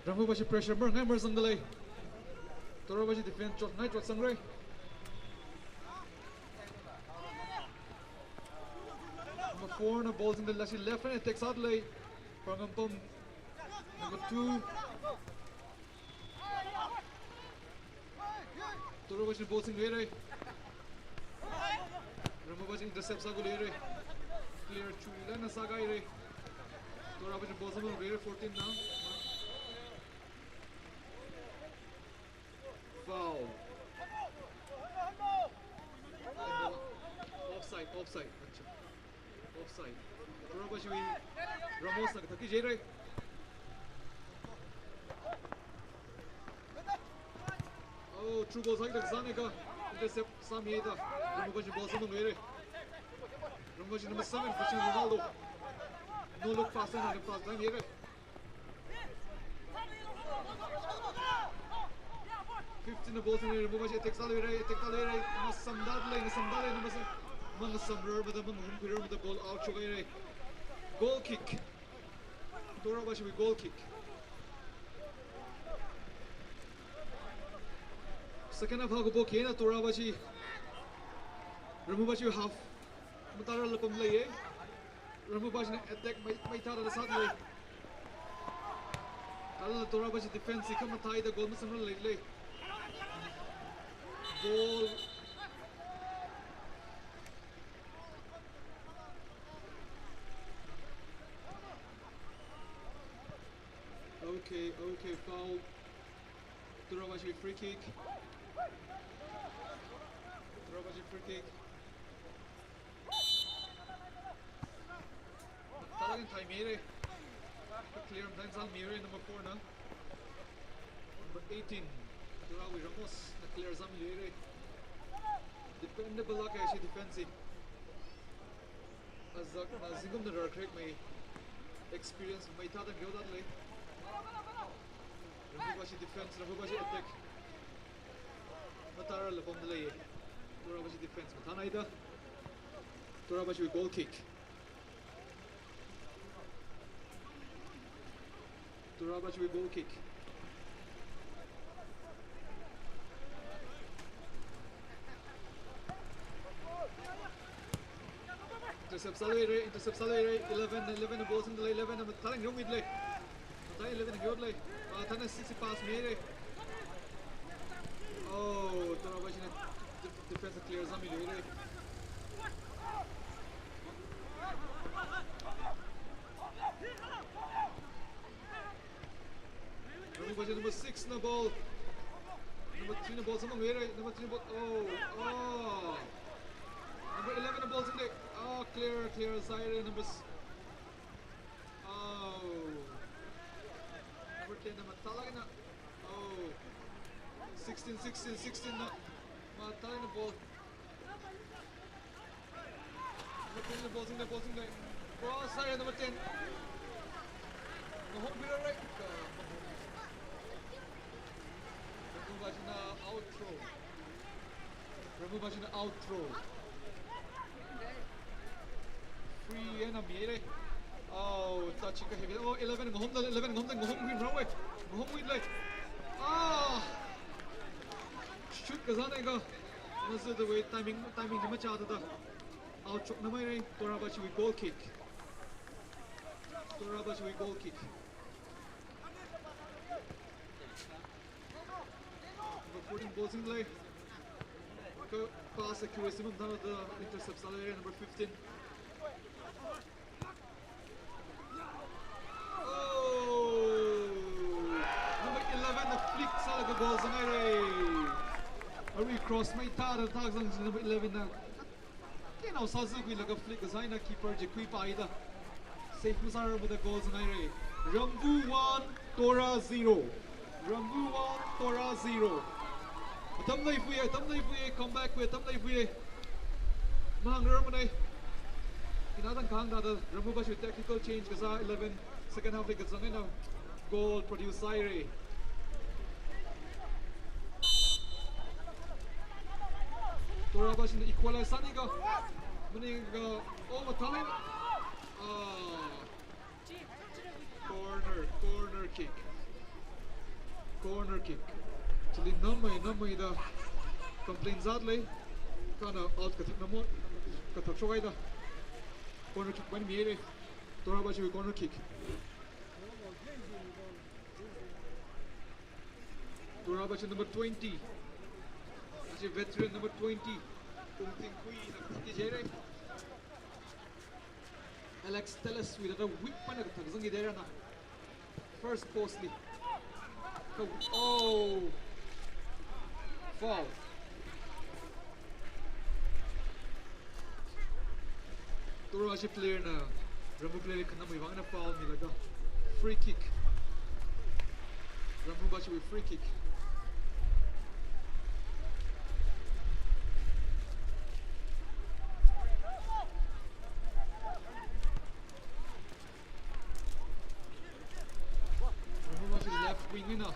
Rambu pāshi pressure marngai marsangda lei. Tora pāshi defense chotngai chotsangre. Number four na ball singda lei, ashi left hand attack sāda lei. Horngampam Number two. Torabachina ball singluirai. Rambabachina intercept sākhuiluirai. Clear chuilana sākahairai. Torabachina ball singluirai, fourteen na. Foul. Offside, offside. Acha. Offside. Torabachiwui Ramosna kathak kajeirai. Oh, through ball sāki kasāna kha. Intercept sāmihaida. Rambabachina ball singluirai. Rambabachi number seven, Cristiano Ronaldo. No look pass na, pass damihaira. Fifteen na ball singluirai, Rambabachi attack sāluirai, attack sāluirai, masamdalei, masamdalei, number seven. Mangasamrar mada, mangahungkhuirar mada, ball out shokhaira. Goal kick. Torabachiwui goal kick. Second half haokaphok eina Torabachi, Rambabachi half mathārarla pamleiya. Rambabachina attack mai, maithāda sālei. Kala Torabachi defense hi kha mathāda goal masamrar leilei. Ball. Okay, okay, foul. Torabachi free kick. Torabachi free kick. Talagin thaimeira. Clear mathāda sāmihaira, number four na. Number eighteen, Torawui Ramosna clear sāmihaira. Dependable lāka ashi defense hi. Azakna zingkumna rarkharekmei, experience maithāda ngeodalei. Rambabachi defense, Rambabachi attack. Mathārarla pamdalei. Torabachi defense mathānaida. Torabachiwui goal kick. Torabachiwui goal kick. Intercept sāluirai, intercept sāluirai. Eleven, eleven na ball singdalei, eleven na mathālāk ngarumdalei. Mathā eleven na ngarumdalei. Ah, thāna six pass mihaira. Oh, Torabachina def-, defense clear sāmiluirai. Rambabachi number six na ball. Number three na ball singmamhaira. Number three na ball. Oh, oh. Number eleven na ball singdalei. Oh, clear, clear sāhaira number s-, oh. Number ten na mathālāk eina. Oh. Sixteen, sixteen, sixteen na mathālāk eina ball. Number ten na ball singdalei, ball singdalei. Cross sāhaira number ten. Ngahomkhuirar, right? Rambabachi na out throw. Rambabachi na out throw. Free eina mihaira. Oh, touch kahebi. Oh, eleven ngahomdalei, eleven ngahomdalei, ngahomkhuimarao. Ngahomkhuidalei. Ah! Shoot kasāna kha. Masa the way timing, timing hi machāda da. Out shoknamhaira, Torabachiwui goal kick. Torabachiwui goal kick. Number fourteen ball singdalei. Kha pass accuracy mamathāda intercept sāhaira number fifteen. Oh! Number eleven na flick sālaga ball zanghaira. Arui cross maithāda thākazang number eleven na. Khanao sāzakhuilaga flick kasā eina keeper chi khuipaida. Save masārar mada goal zanghaira. Rambu one, Tora zero. Rambu one, Tora zero. Atam leifuiya, atam leifuiya, comeback wui atam leifuiya. Mahāngrarmana. Ina tangkhang thāda Rambubachiwui tactical change kasā eleven, second half li kazang eina goal produce sāhaira. Torabachina equalize sāni kha. Maningakha, oh, mathālāk eina. Ah. Corner, corner kick. Corner kick. Chili namai, namaida complain sādalei. Kha na out kathak namo, kathak shokhaida. Corner kick bani mihaira. Torabachiwui corner kick. Tura bashi number twenty. Ashi veteran number twenty. Kungtingkhui na kati jere. Alex Telles wui dada weak pana kathak zangki dera na. First post li. Ka-, oh. Foul. Tura ashi player na, Ramhu player li khanamwui vang na foul milaga. Free kick. Ramhu bashiwui free kick. Ramhu bashi left wing na.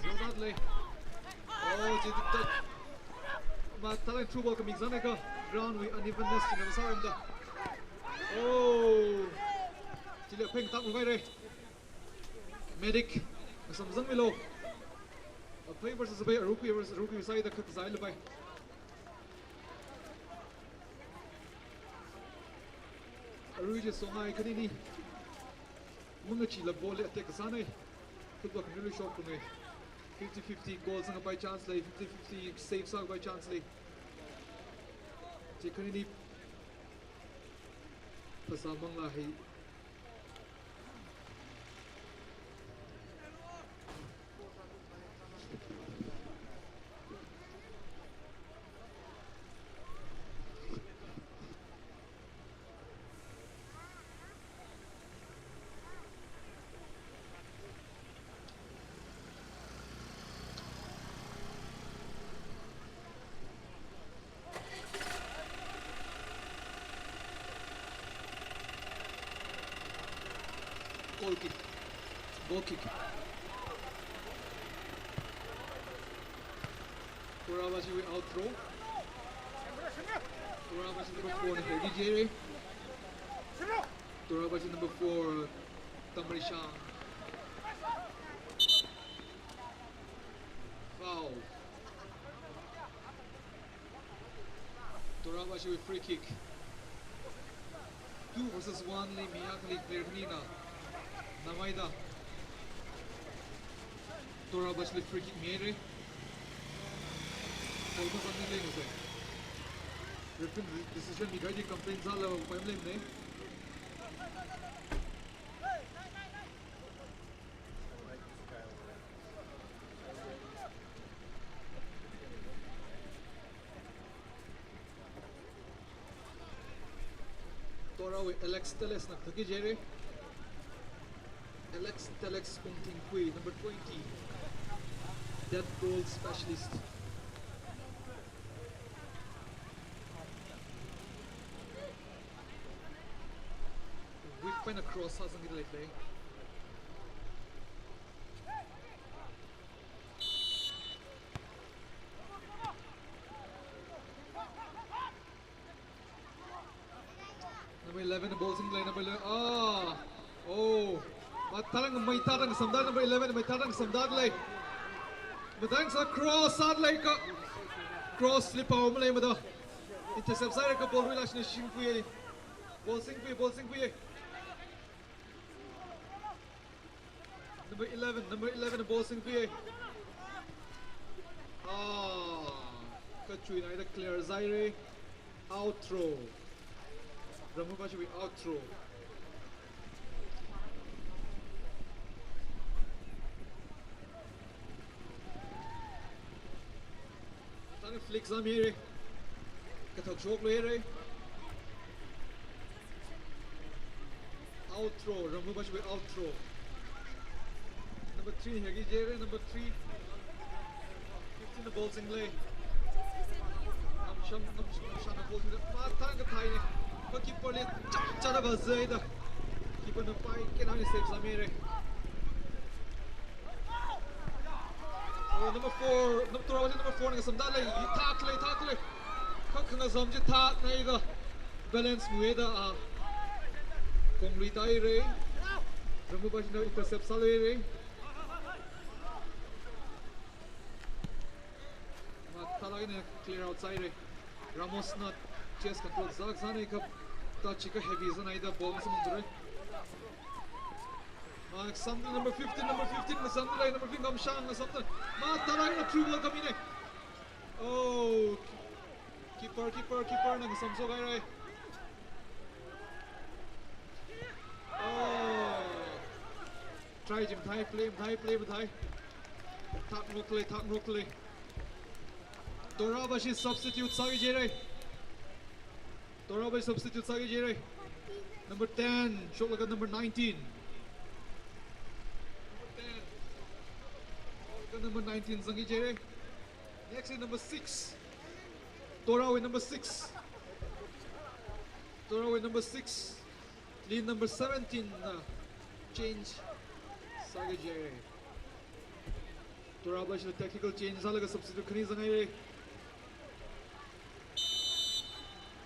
Zangdat lei. Oh, chi diktat. Matharan through ball kami zang eka. Ground wui unevenness china masāram da. Oh. Chili pheng tak lungai re. Medic. Masam zangmilo. Aphei versus aphei, arui kui versus arui kui sāda khat zai le bai. Arui chi songai khanini. Mangachila ball li attack kasānei. Football khanili shok kunei. Fifty fifty goal sāngapai chance lei, fifty fifty save sāpai chance lei. Chi khanini phasā manglā hai. Goal kick. Goal kick. Tura bashiwui out throw. Tura bashi number four na Hedi Jere. Tura bashi number four Tamrishang. Foul. Tura bashi free kick. Two versus one li mi akhali player khanina. Namaida. Tura bashi free kick mire. Foul masāni lei no se. Referee decision mi kaji complain zala upai maleimane. Torawui Alex Telles na kathak jere. Alex Telles Kungtingkhui, number twenty. Death goal specialist. Weak paina cross sāzangki lei lei. Number eleven, ball singda lei, number eleven. Ah. Oh. Matharan maitharan samda, number eleven, maitharan samda lei. Matharan sā cross sāda lei ka. Cross li pao maleimada. Intercept sāhaira ka ball ruila shina shingkhui. Ball singkhui, ball singkhui. Number eleven, number eleven, ball singkhui. Ah, kachuina ida clear sāhaira. Out throw. Ramhu bashiwui out throw. Tani flick sāmire. Kathak shokluire. Out throw, Ramhu bashiwui out throw. Number three, hegi jere, number three. Fifteen na ball singda lei. Namsham, Namsham, Namsham na ball singda. Matharan kathai ne. Ka keeper li chap chap da vāzai da. Keeper na pai kena ni save sāmire. Oh, number four, number two, number four na samda lei, thak lei, thak lei. Kha khangazam chi thak nei da. Balance muida, ah. Kongri tai re. Ramhu bashina intercept sālui re. Matharan na clear out sāhaira. Ramos na chest control zak sānei ka, ta chika heavy sānei da ball masāmangdure. Ngasam number fifteen, number fifteen, ngasam lei, number fifteen, Ngamshang, ngasam lei. Mathālāk eina through ball kami ne. Oh, keeper, keeper, keeper na ngasam sokhaira. Oh. Try chi mathei, play mathei, play mathei. Thak ngarok lei, thak ngarok lei. Tora bashi substitute sāki jihaira. Tora bashi substitute sāki jihaira. Number ten, shoklaga number nineteen. Number ten. Shoklaga number nineteen zangki jihaira. Next is number six. Tora wui number six. Tora wui number six. Li number seventeen na change sāki jihaira. Tora bashi tactical change sālaga substitute khani zanghaira.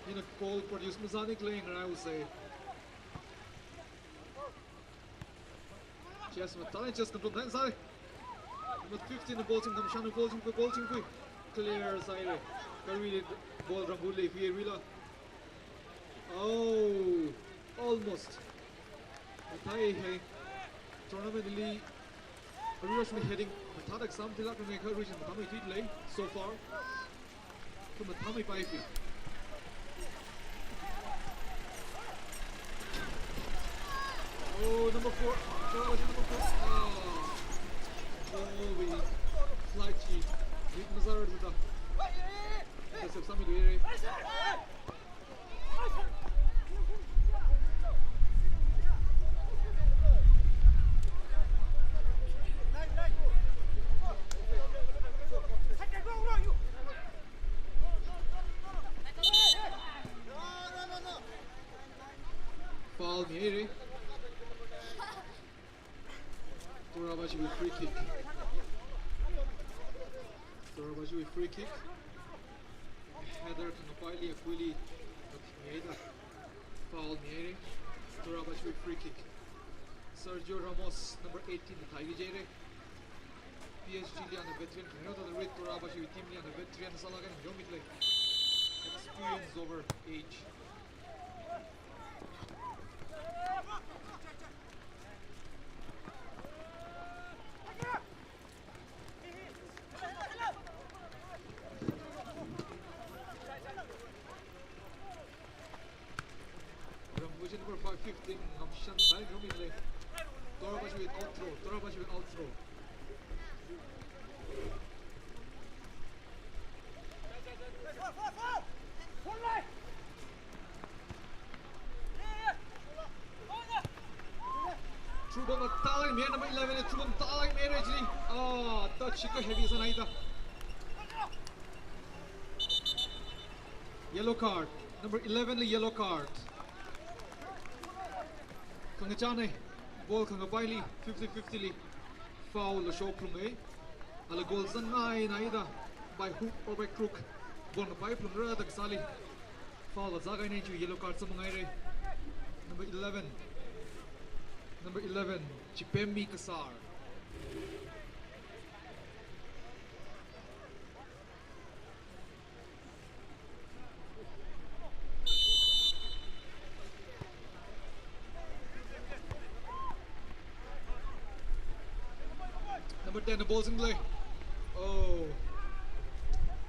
Hina goal produce masāni khalei ngaraiusai. Chest mathālāk eina chest control mathālāk eina sāi. Number fifteen na ball ching, Ngamshang na ball chingkhui, ball chingkhui. Clear sāhaira. Kha arui ball Rambu leipi arila. Oh, almost. Mathāhai. Tournament li arui rush mi heading mathāda exam thilāk ngai kha arui chi mathāmei thilei so far. Kha mathāmei paipi. Oh, number four. Number four. Ah. Oh, we flight chi. Rit mazar duta. Intercept sāmiluira. Foul mihaira. Tora bashiwui free kick. Tora bashiwui free kick. Header khangapaili, apuili, akhamihaida. Foul mihaira. Tora bashiwui free kick. Sergio Ramos, number eighteen, thāki jihaira. P S G li ana veteran khangarao thāda rit, Tora bashiwui team li ana veteran sālaga ana yomit lei. Experience over age. Rambu chi number five fifteen, Ngamshan, dai Ngamshan lei. Tora bashiwui out throw, Tora bashiwui out throw. Throw ball mathālāk eina mihaira, number eleven li throw ball mathālāk eina mihaira chili. Ah, touch chi kha heavy sāhaida. Yellow card. Number eleven li yellow card. Khangachāna, ball khangapaili, fifty fifty li. Foul la shokphalunga. Ala goal zangngaiya haida, by hook or by crook, ball ngapaiphalungra da kasāli. Foul la zākahaina chi yellow card sāmānghaira. Number eleven. Number eleven, Chipemmi Kasar. Number ten na ball singda lei. Oh.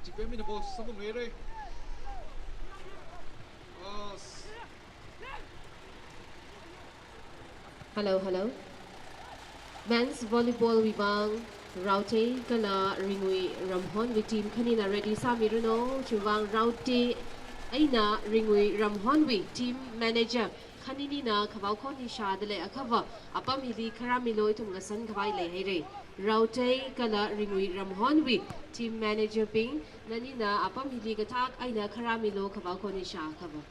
Chipemmi na ball samphanghaira. Ah, s- Hello, hello. Men's volleyball wui vang Raotei kala Ringui Ramhonwui team khanina ready sāmiranu. Chiwui vang Raotei eina Ringui Ramhonwui team manager khaninina khavao khon hi shāda lei, akhava apam hili kharāmilu, ithum ngasan khavai leihaira. Raotei kala Ringui Ramhonwui team manager bing, nanina apam hili kathak eina kharāmilu, khavao khon hi shā akhava.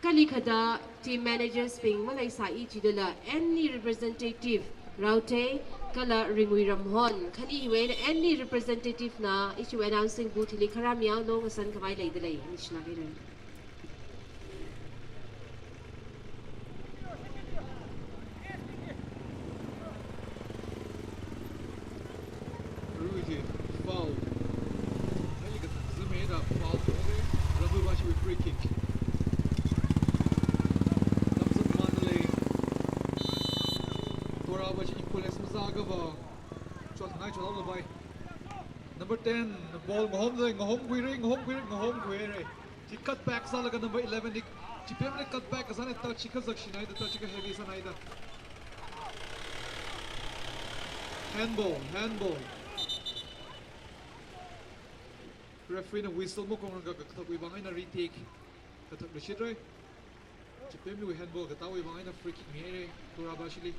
Kalikhada team managers bing maleisā i jidala, any representative, Raotei kala Ringui Ramhon khani hiwui eina any representative na ithum announcing booth hili kharāmihaolu, ngasan khavai leida lei, nishinā kairan. Arui chi foul. Highly contested, made a foul. Rambu bashiwui free kick. Thumbs up, Mandalay. Aba chi equalize mazāakha va chotngai chothaolapai. Number ten, ball ngahomlei, ngahomkhuirei, ngahomkhuirei, ngahomkhuirei. Chi cut back sālaga number eleven li, chipemli cut back kasāna, touch chi kazak shinai da, touch chi ka heavy sānai da. Handball, handball. Referee na whistle makhongrangakha kathakwui vang eina retake kathak luishitrei. Chipemliwui handball katāwui vang eina free kick mihairei, Torabashili.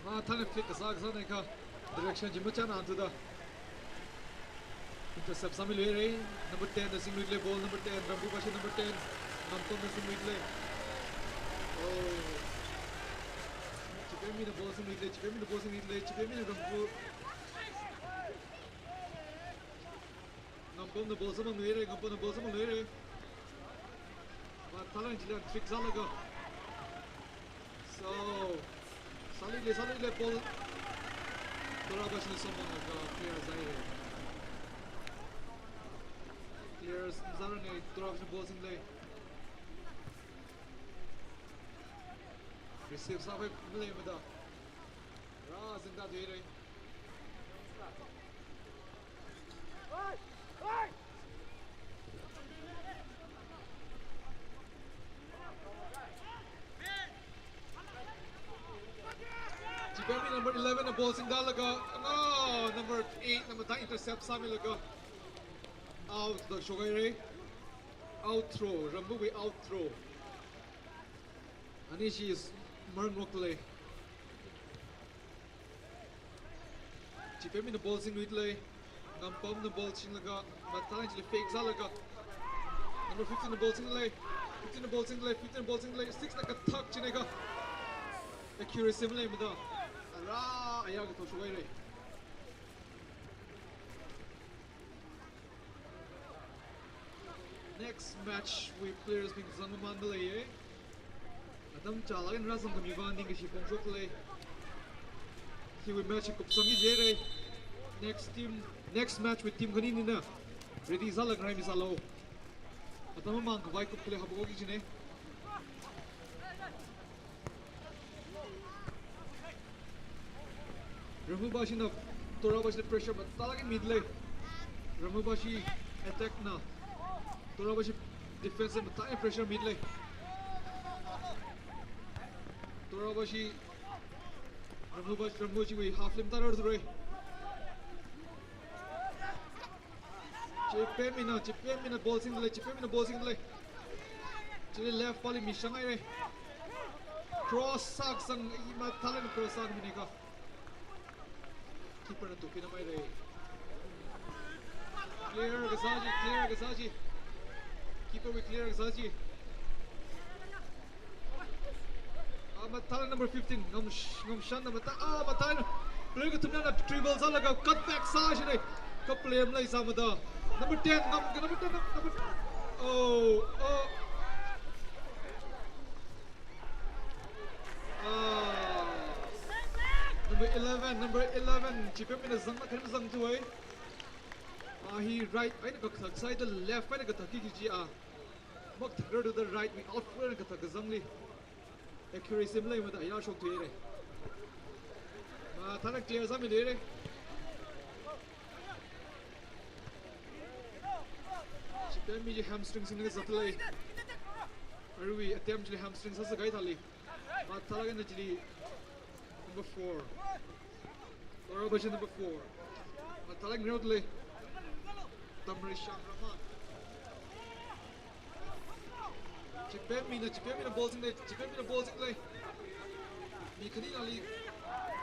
Mathālāk flick kasā kasāna kha direction chi machāna thuda. Intercept sāmiluirei. Number ten na zingluilei ball, number ten, Rambubashi number ten. Ngampamna zingluilei. Oh. Chipemmina ball zingluilei, Chipemmina ball zingluilei, Chipemmina Rambu. Ngampamna ball samphangluirei, Ngampamna ball samphangluirei. Mathālāk chila trick sālaga. So, sāluilei, sāluilei ball. Torabashina samphanglaga clear sāhairei. Clear sāranga, Torabashina ball singlei. Receive sāpai maleimada. Rāzingda thuirei. Chipemmi number eleven na ball singdalaga, oh, number eight na mathā intercept sāmilaga out da shokhairei. Out throw, Rambuwui out throw. Ani chi is marngoklei. Chipemmina ball singluilei. Ngampamna ball singlaga, mathālāk chili fake sālaga. Number fifteen na ball singlei. Fifteen na ball singlei, fifteen na ball singlei. Six na kathak china kha. Accuracy maleimada. Ara, aya kathok shokhairei. Next match wui players bing zangmamānda leiye. Atam chālāk eina rāzangkhami vang ningkashi phongshoklei. Hiwui match hi kupsangki jihairei. Next team, next match wui team khani nina ready sālaga ngarai misālu. Atam mamang khavai kupkhalei haophokki jina. Rambubashi na, Torabashili pressure mathālāk midalei. Rambubashi attack na, Torabashi defense mathālāk pressure midalei. Torabashi, Rambubashi, Rambubashi wui half lim tarar thuirei. Chipemmina, Chipemmina ball singdalei, Chipemmina ball singdalei. Chili left pali mishanghairei. Cross sākasang, i mathālāk cross sākhamina kha. Keeper na tupina mairei. Clear kasā chi, clear kasā chi. Keeper wui clear kasā chi. Ah, mathālāk number fifteen, Ngam-, Ngamshanna mathā, ah, mathālāk. Player kathumna dribble sālaga cut back sāshina. Kha player maleisāmada. Number ten, Ngam, number ten, number ten. Oh, oh. Ah. Number eleven, number eleven. Chipemmina zanglaga khan zangthuwei. Ah, hi right eina kathak side, left eina kathakki kaji a. Makathakrar thuda right wui outfield eina kathak kazangli. Accuracy maleimada ya shokthuirei. Mathālāk clear sāmiluirei. Chipemmi chi hamstring singlaga zatlei. Arui attempt chili hamstring sāsākahai thāli. Mathālāk eina chili number four. Torabashi number four. Mathālāk ngareo dalei. Tamrishang Rahman. Chipemmina, Chipemmina ball singlei, Chipemmina ball singlei. Mi khaninali.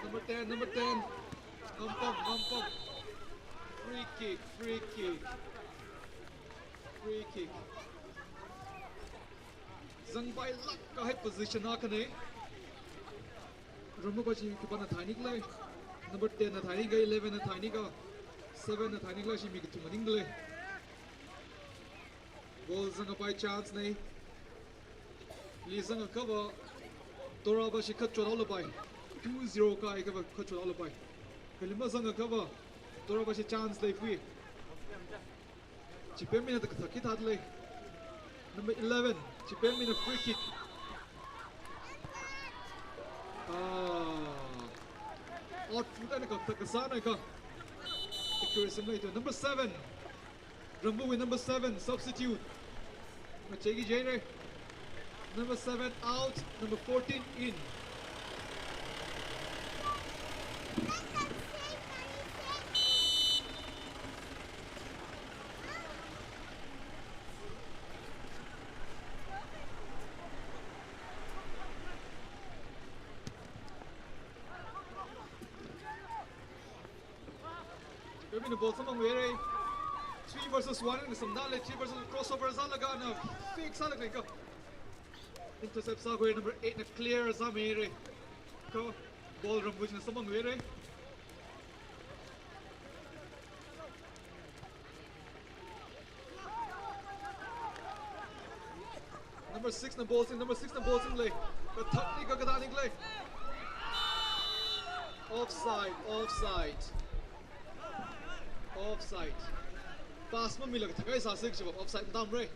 Number ten, number ten. Ngampam, Ngampam. Free kick, free kick. Free kick. Zangpailāk kahai position akhana. Rambubashi khipāna thainikhala. Number ten na thainikhala, eleven na thainikhala, seven na thainikhala, chi mi kathum maningdalei. Goal zangkapai chance nei. Li zangakha va Torabashi kachot haolapai. Two zero kāhai kava kachot alo pai. Kali mazang kava, Torabakshi chance leiphui. Chipemmina da kathak kithat lei. Number eleven, Chipemmina free kick. Ah. Out foot eina kathak kasāna ka. Accuracy leida. Number seven. Rambuwui number seven, substitute. Machei ki jai re. Number seven out, number fourteen in. Chipemmina ball samphang haira. Three versus one na samda lei, three versus crossover sālaga na fake sālaga ka. Intercept sākhui number eight na clear sāmira. Ka ball Rambuwui na samphang haira. Number six na ball sing, number six na ball sing lei. Kathak ni ka kathak ni lei. Offside, offside. Offside. Pass mamila kathak eina sāsik chiva offside tam re.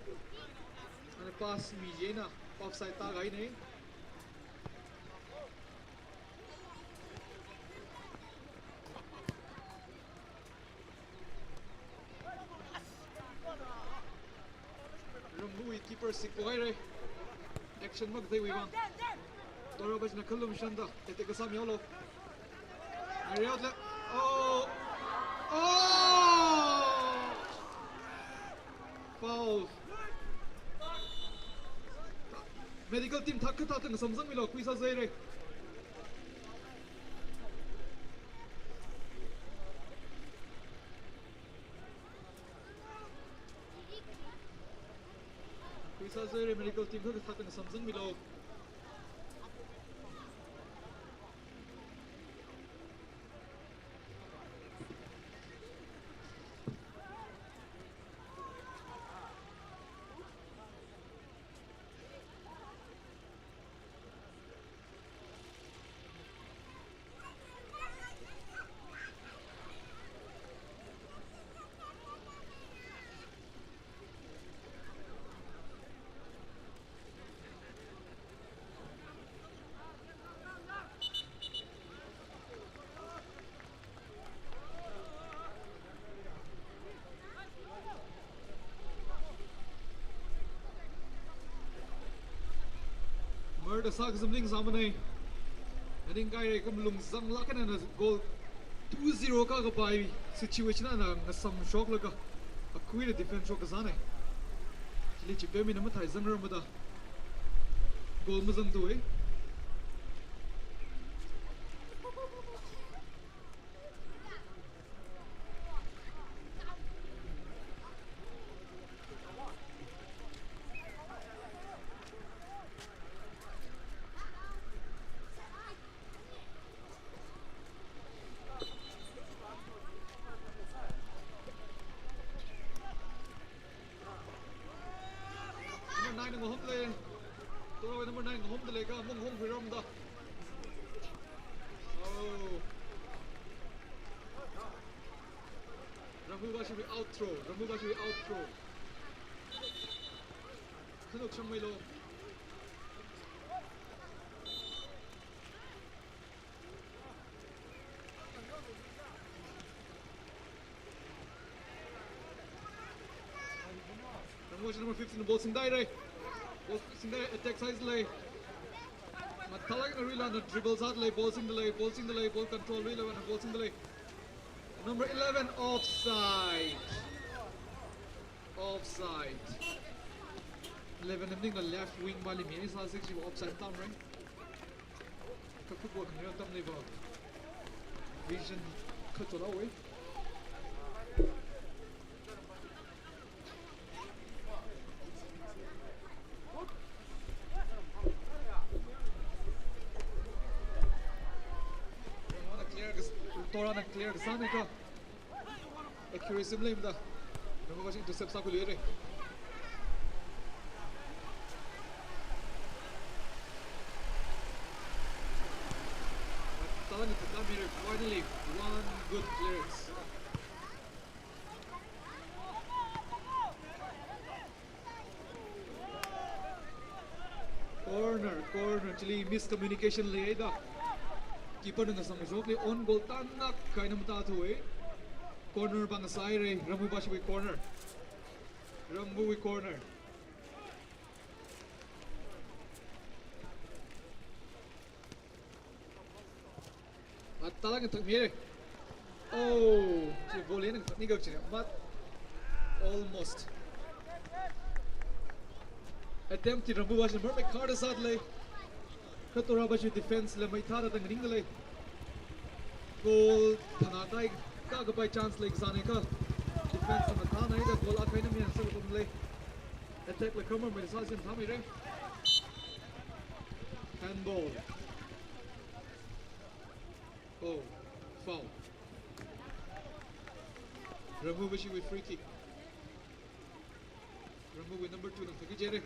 Ana pass mi jina offside tākahaina. Rambuwui keeper sikpo haira. Action makatheiwui vang. Torabakshina khalum shanda attack kasā mi olo. Ngari out le. Oh! Oh! Foul. Medical team thak kathak tang samsangmilo, khuisā zai re. Khuisā zai re, medical team thak kathak tang samsangmilo. Murder sākazam ning sāmanei. Aning kaire kam lungzanglāk eina goal two zero kākapai situation ana ngasam shoklaga akhuida defense shok kasānei. Chili Chipemmina mathei zangrarmada goal mazangthuwei. Number nine ngahomda lei. Torawui number nine ngahomda lei ka, mung hong huiramda. Oh. Rambuwui bashi out throw. Rambuwui bashi out throw. Khanuk shangmeilo. Number, number fifteen, ball singda lei. Ball singda, attack sāda lei. Mathālāk eina ruila na dribble sāda lei, ball singda lei, ball singda lei, ball control ruila na ball singda lei. Number eleven, offside. Offside. Eleven, I think the left wing bali mi sāsik chi offside tam, right? Ka football khangareo atamliva vision kachot haowei. Torana clear kas-, Torana clear kasānei ka. Accuracy maleimada. Number bashi intercept sākhuiluira. Finally, one good clearance. Corner, corner, chili miscommunication leihaida. Keeper na ngasang jokli own goal tānna kahaina matāthuwa. Corner bang sāhaira, Rambuvashi corner. Rambuwui corner. Atalak ngathak mire. Oh, chi volley ngathak ni gak chi. But almost. Attempt chi Rambuvashi marmei kharda sāda lei. Kha Toravashi defense la maithāda tang ning da lei. Goal thangā tai kakapai chance lei kasāna kha. Defense la mathānaida goal akha eina mian sālakom lei. Attack la khamar mai sāsim thāmire. Handball. Oh, foul. Rambuvashi with free kick. Rambuwui number two na thaki jere.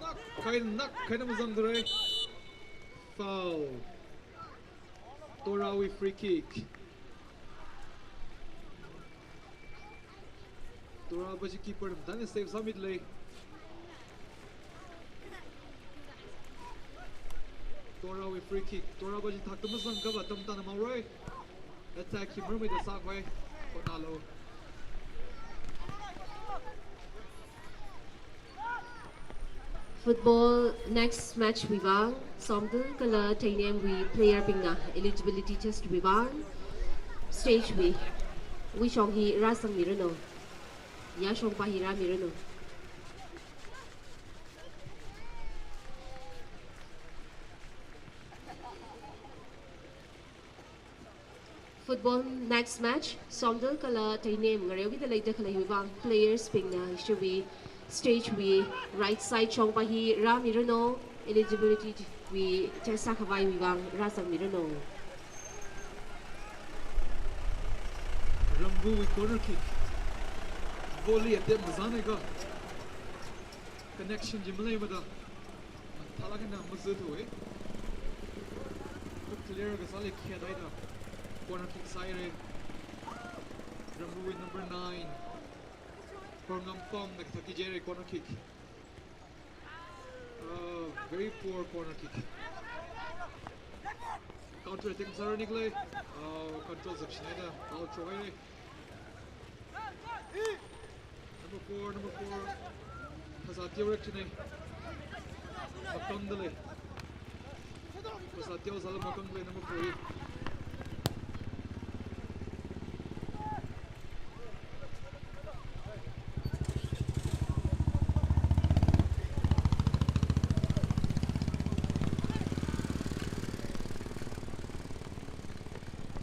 Nak kahaina, nak kahaina mazangdalei. Foul. Torawui free kick. Toravashi keeper na mathāna save sāmida lei. Torawui free kick. Toravashi thakta mazang kava atam tana maorei. Attack hi marmeida sākhavai hotnālu. Football next match wui vang, Somdal kala Teinemwui player bingna eligibility test wui vang, stage wui, wui shong hi rāsangmiranu. Yāshongpa hi rāmiranu. Football next match, Somdal kala Teinem ngareowuida leida khaleiwui vang, players bingna ishiwui stage wui right side shongpa hi rāmiranu, eligibility wui test sākhavaiwui vang rāsangmiranu. Rambuwui corner kick. Volley attempt mazāna kha. Connection chi maleimada. Mathālak eina mazathuwa. Kha clear kasāli khedaida. Corner kick sāhaira. Rambuwui number nine. Horngampam na kathak ki jere corner kick. Uh, very poor corner kick. Counter attack sāranu khalei. Uh, control zakshinaida. Foul throw haira. Number four, number four. Phasā teorekshina. Makangdalei. Phasā teosāla makangdalei number four.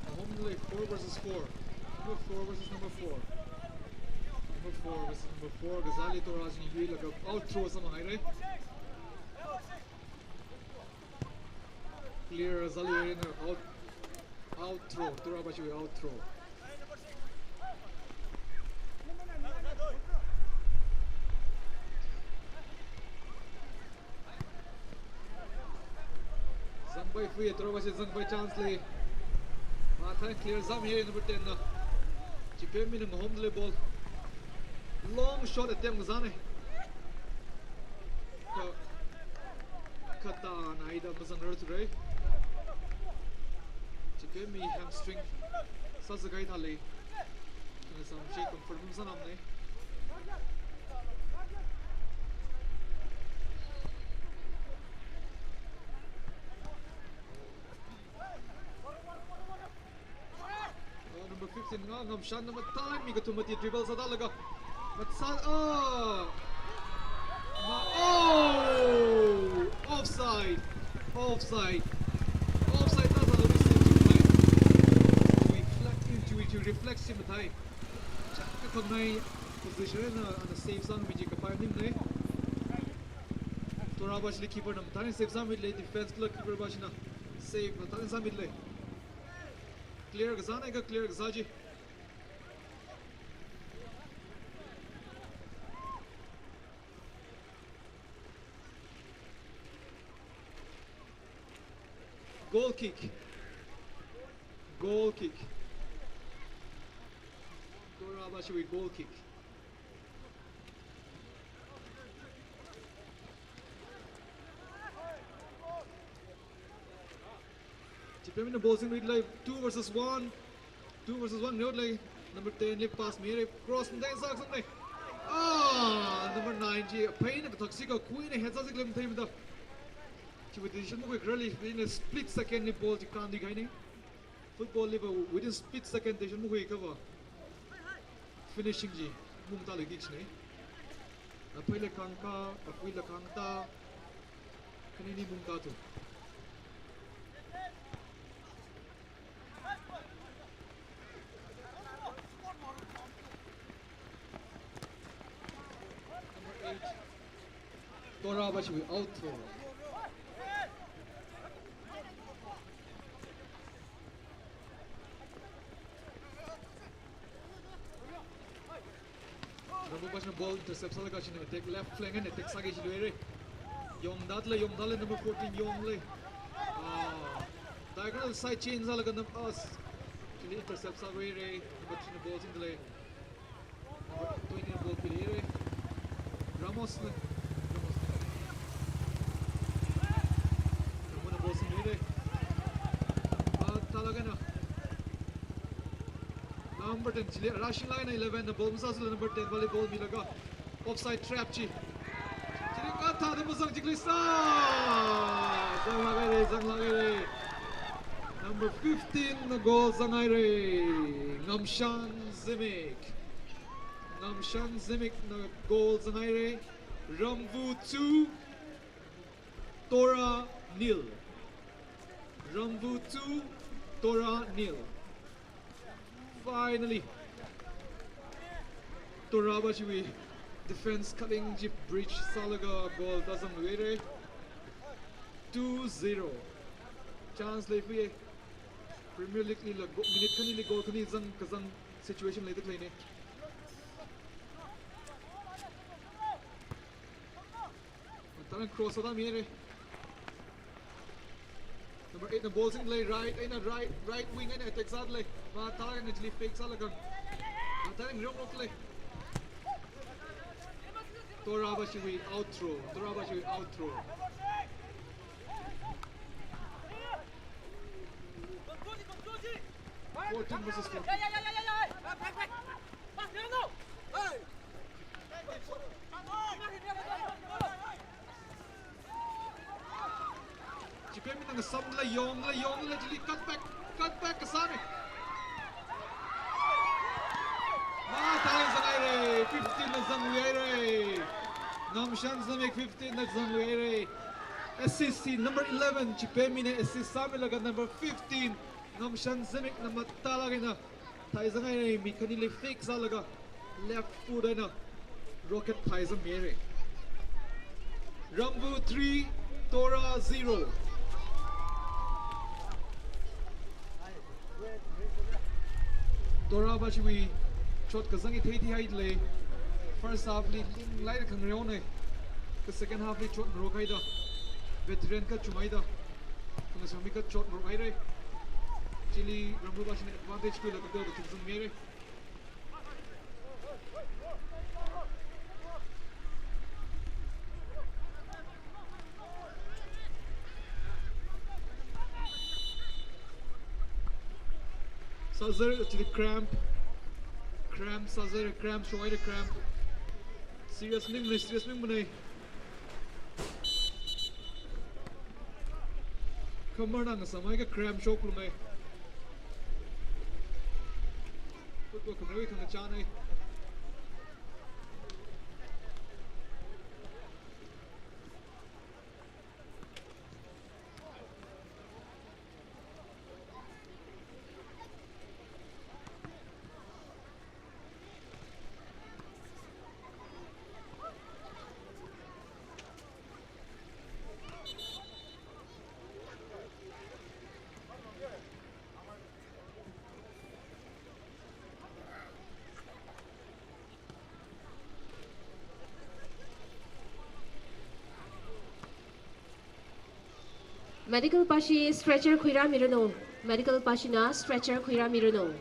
Ahomlei, four versus four. Number four versus number four. Number four versus number four. Kasāli Tora china yuilaga out throw sāmāhaira. Clear sāli eina out, out throw. Tora bashi out throw. Zangpai free, Tora bashi zangpai chance lei. Mathān clear sāmiya number ten na. Chipemmi na ngahomlei ball. Long shot attempt kasāna. Kha, kha tānaida mazangrarthurai. Chipemmi hamstring sāsākahai thālei. Kha sāmshi confirm sānamna. Oh, number fifteen, Ngangamshan, number ten, mi kathum mati dribble sādalaga. Matsal, oh! Ma-, oh! Offside! Offside! Offside, that's a little bit safe to play. Reflect into it, you reflect in the time. Chak kakhangai position na, ana save sāngmi chi kapai ning lei. Tora bashili keeper na mathān save sāmilei, defense la keeper bashina save mathān sāmilei. Clear kasāna, ka clear kasā chi. Goal kick. Goal kick. Tora Bashwui goal kick. Chipemina ball singluilei, two versus one. Two versus one, neo lei. Number ten li pass mire, cross mdai sak sang lei. Ah, number nine chi, pheina kathak si kakhuina head sāsi claim thei mda. Chiwui decision makhui kharali, within a split second li ball chi kāndui kahaina. Football li va within split second decision makhui kava finishing chi mungtālui kachina. Apheila khangkā, aphuila khangtā, khanini mungtāthu. Number eight. Tora Bashwui out throw. Rambu Bashna ball intercept sālaga china attack, left flank eina attack sāki jiluire. Yongdatle, Yongdatle, number fourteen Yongle. Ah, diagonal side change sālaga num-, ah, chili intercept sāluire. Number three na ball singdalei. Number twenty na ball pilire. Ramos na. Ramos na. Ramona ball singluire. Mathālāk eina number ten chili rushing line eleven na ball masāsila number ten vali ball milaga offside trap chi. Chili kathāda mazang chi khalisa. Zanglāk haire, zanglāk haire. Number fifteen na goal zanghaire. Ngamshan Zimik. Ngamshan Zimik na goal zanghaire. Ramvu two, Tora nil. Ramvu two, Tora nil. Finally, Tora Bashiwui defense khaling chi breach sālaga goal tāzangluire. Two zero. Chance leifie. Premier League lila go-, minute khanili goal khani zang kazang situation leida khaleine. Talent cross sāda mire. Number eight na ball singdalei, right eina right, right wing eina attack sādalei. Mathālāk eina chili fake sālaga. Mathālāk eina rong rok lei. Tora Bashiwui out throw, Tora Bashiwui out throw. Fourteen versus fourteen. Chipemina ngasamlei, Yonglei, Yonglei, chili cut back, cut back kasāne. Mathālāk eina zanghaire, fifteen na zangluihaire. Ngamshan Zimik fifteen na zangluihaire. Assist number eleven, Chipemina assist sāmilaga number fifteen, Ngamshan Zimik na mathālāk eina thai zanghaire, mi khanili fake sālaga left foot eina rocket thai zangmire. Ramvu three, Tora zero. Tora Bashiwui shot kazang hi thei theihailei. First half li linglai khangareone. Kha second half li shot ngarokhaida, veteran kachunghaida, khangasomi kha shot ngarokhaire. Chili Ramvu Bashina advantage khuilaga goal kathum zangmire. Sāzar, actually cramp. Cramp, sāzar, cramp, shohaire cramp. Serious ning, serious ning manei. Khamar nang samai ka cramp shoklungai. Football khamar wui khangachānei. Medical pashi stretcher khuirāmiranu. Medical pashina stretcher khuirāmiranu.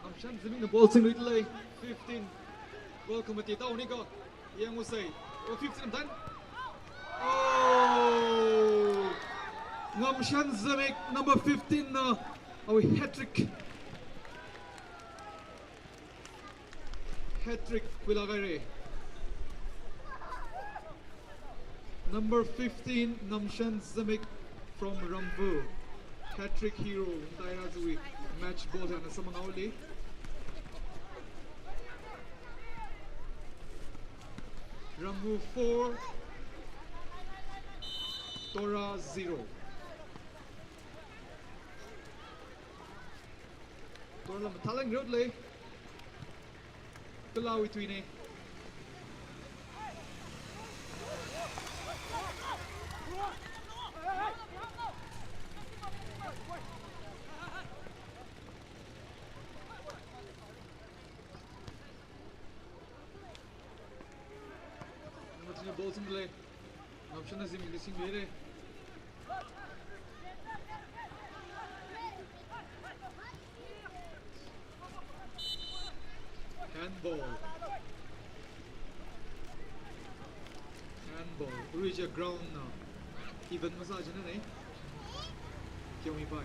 Ngamshan Zimikna ball singluidalei, fifteen. Ball committee tao ni ko. Yang usai. Oh, fifteen dan. Oh. Ngamshan Zimik number fifteen na. Awui hat-trick. Hat-trick khuilāk haira. Number fifteen, Ngamshan Zimik from Ramvu. Hat-trick hero, Taira Zui. Match ball hina samang auli. Ramvu four, Tora zero. Tora mathālāk ngarokdalei. Kalawui tuina. Number three ball singdalei. Ngamshan Zimikna singdalei. Handball. Handball. Uri chi ground na. Even masā china nei. Kyomi pai.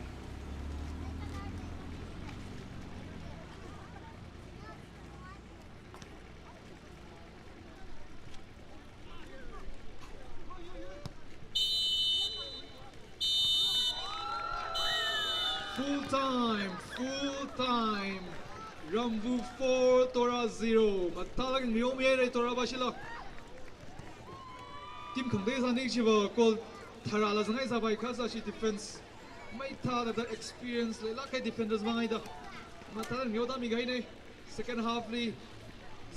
Full time, full time. Ramvu four, Tora zero. Mathālāk ngarokmihaira Tora pashila. Team khangatei sāni chiva goal tharāla zanghai sāpai kha sāshi defense. Mathālāda experience leilāk kahai defenders vāngaida. Mathālāk ngarokda mi kahaina. Second half li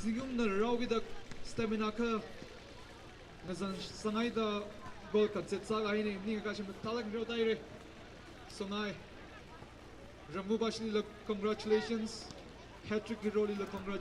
zingkumna rāhaokida stamina kha ngazan sāngaida goal khangaset sākahaina, ningkakā chi mathālāk ngarokda haira. Songai. Ramvu pashilila congratulations. Hat-trick hero lila congratulations.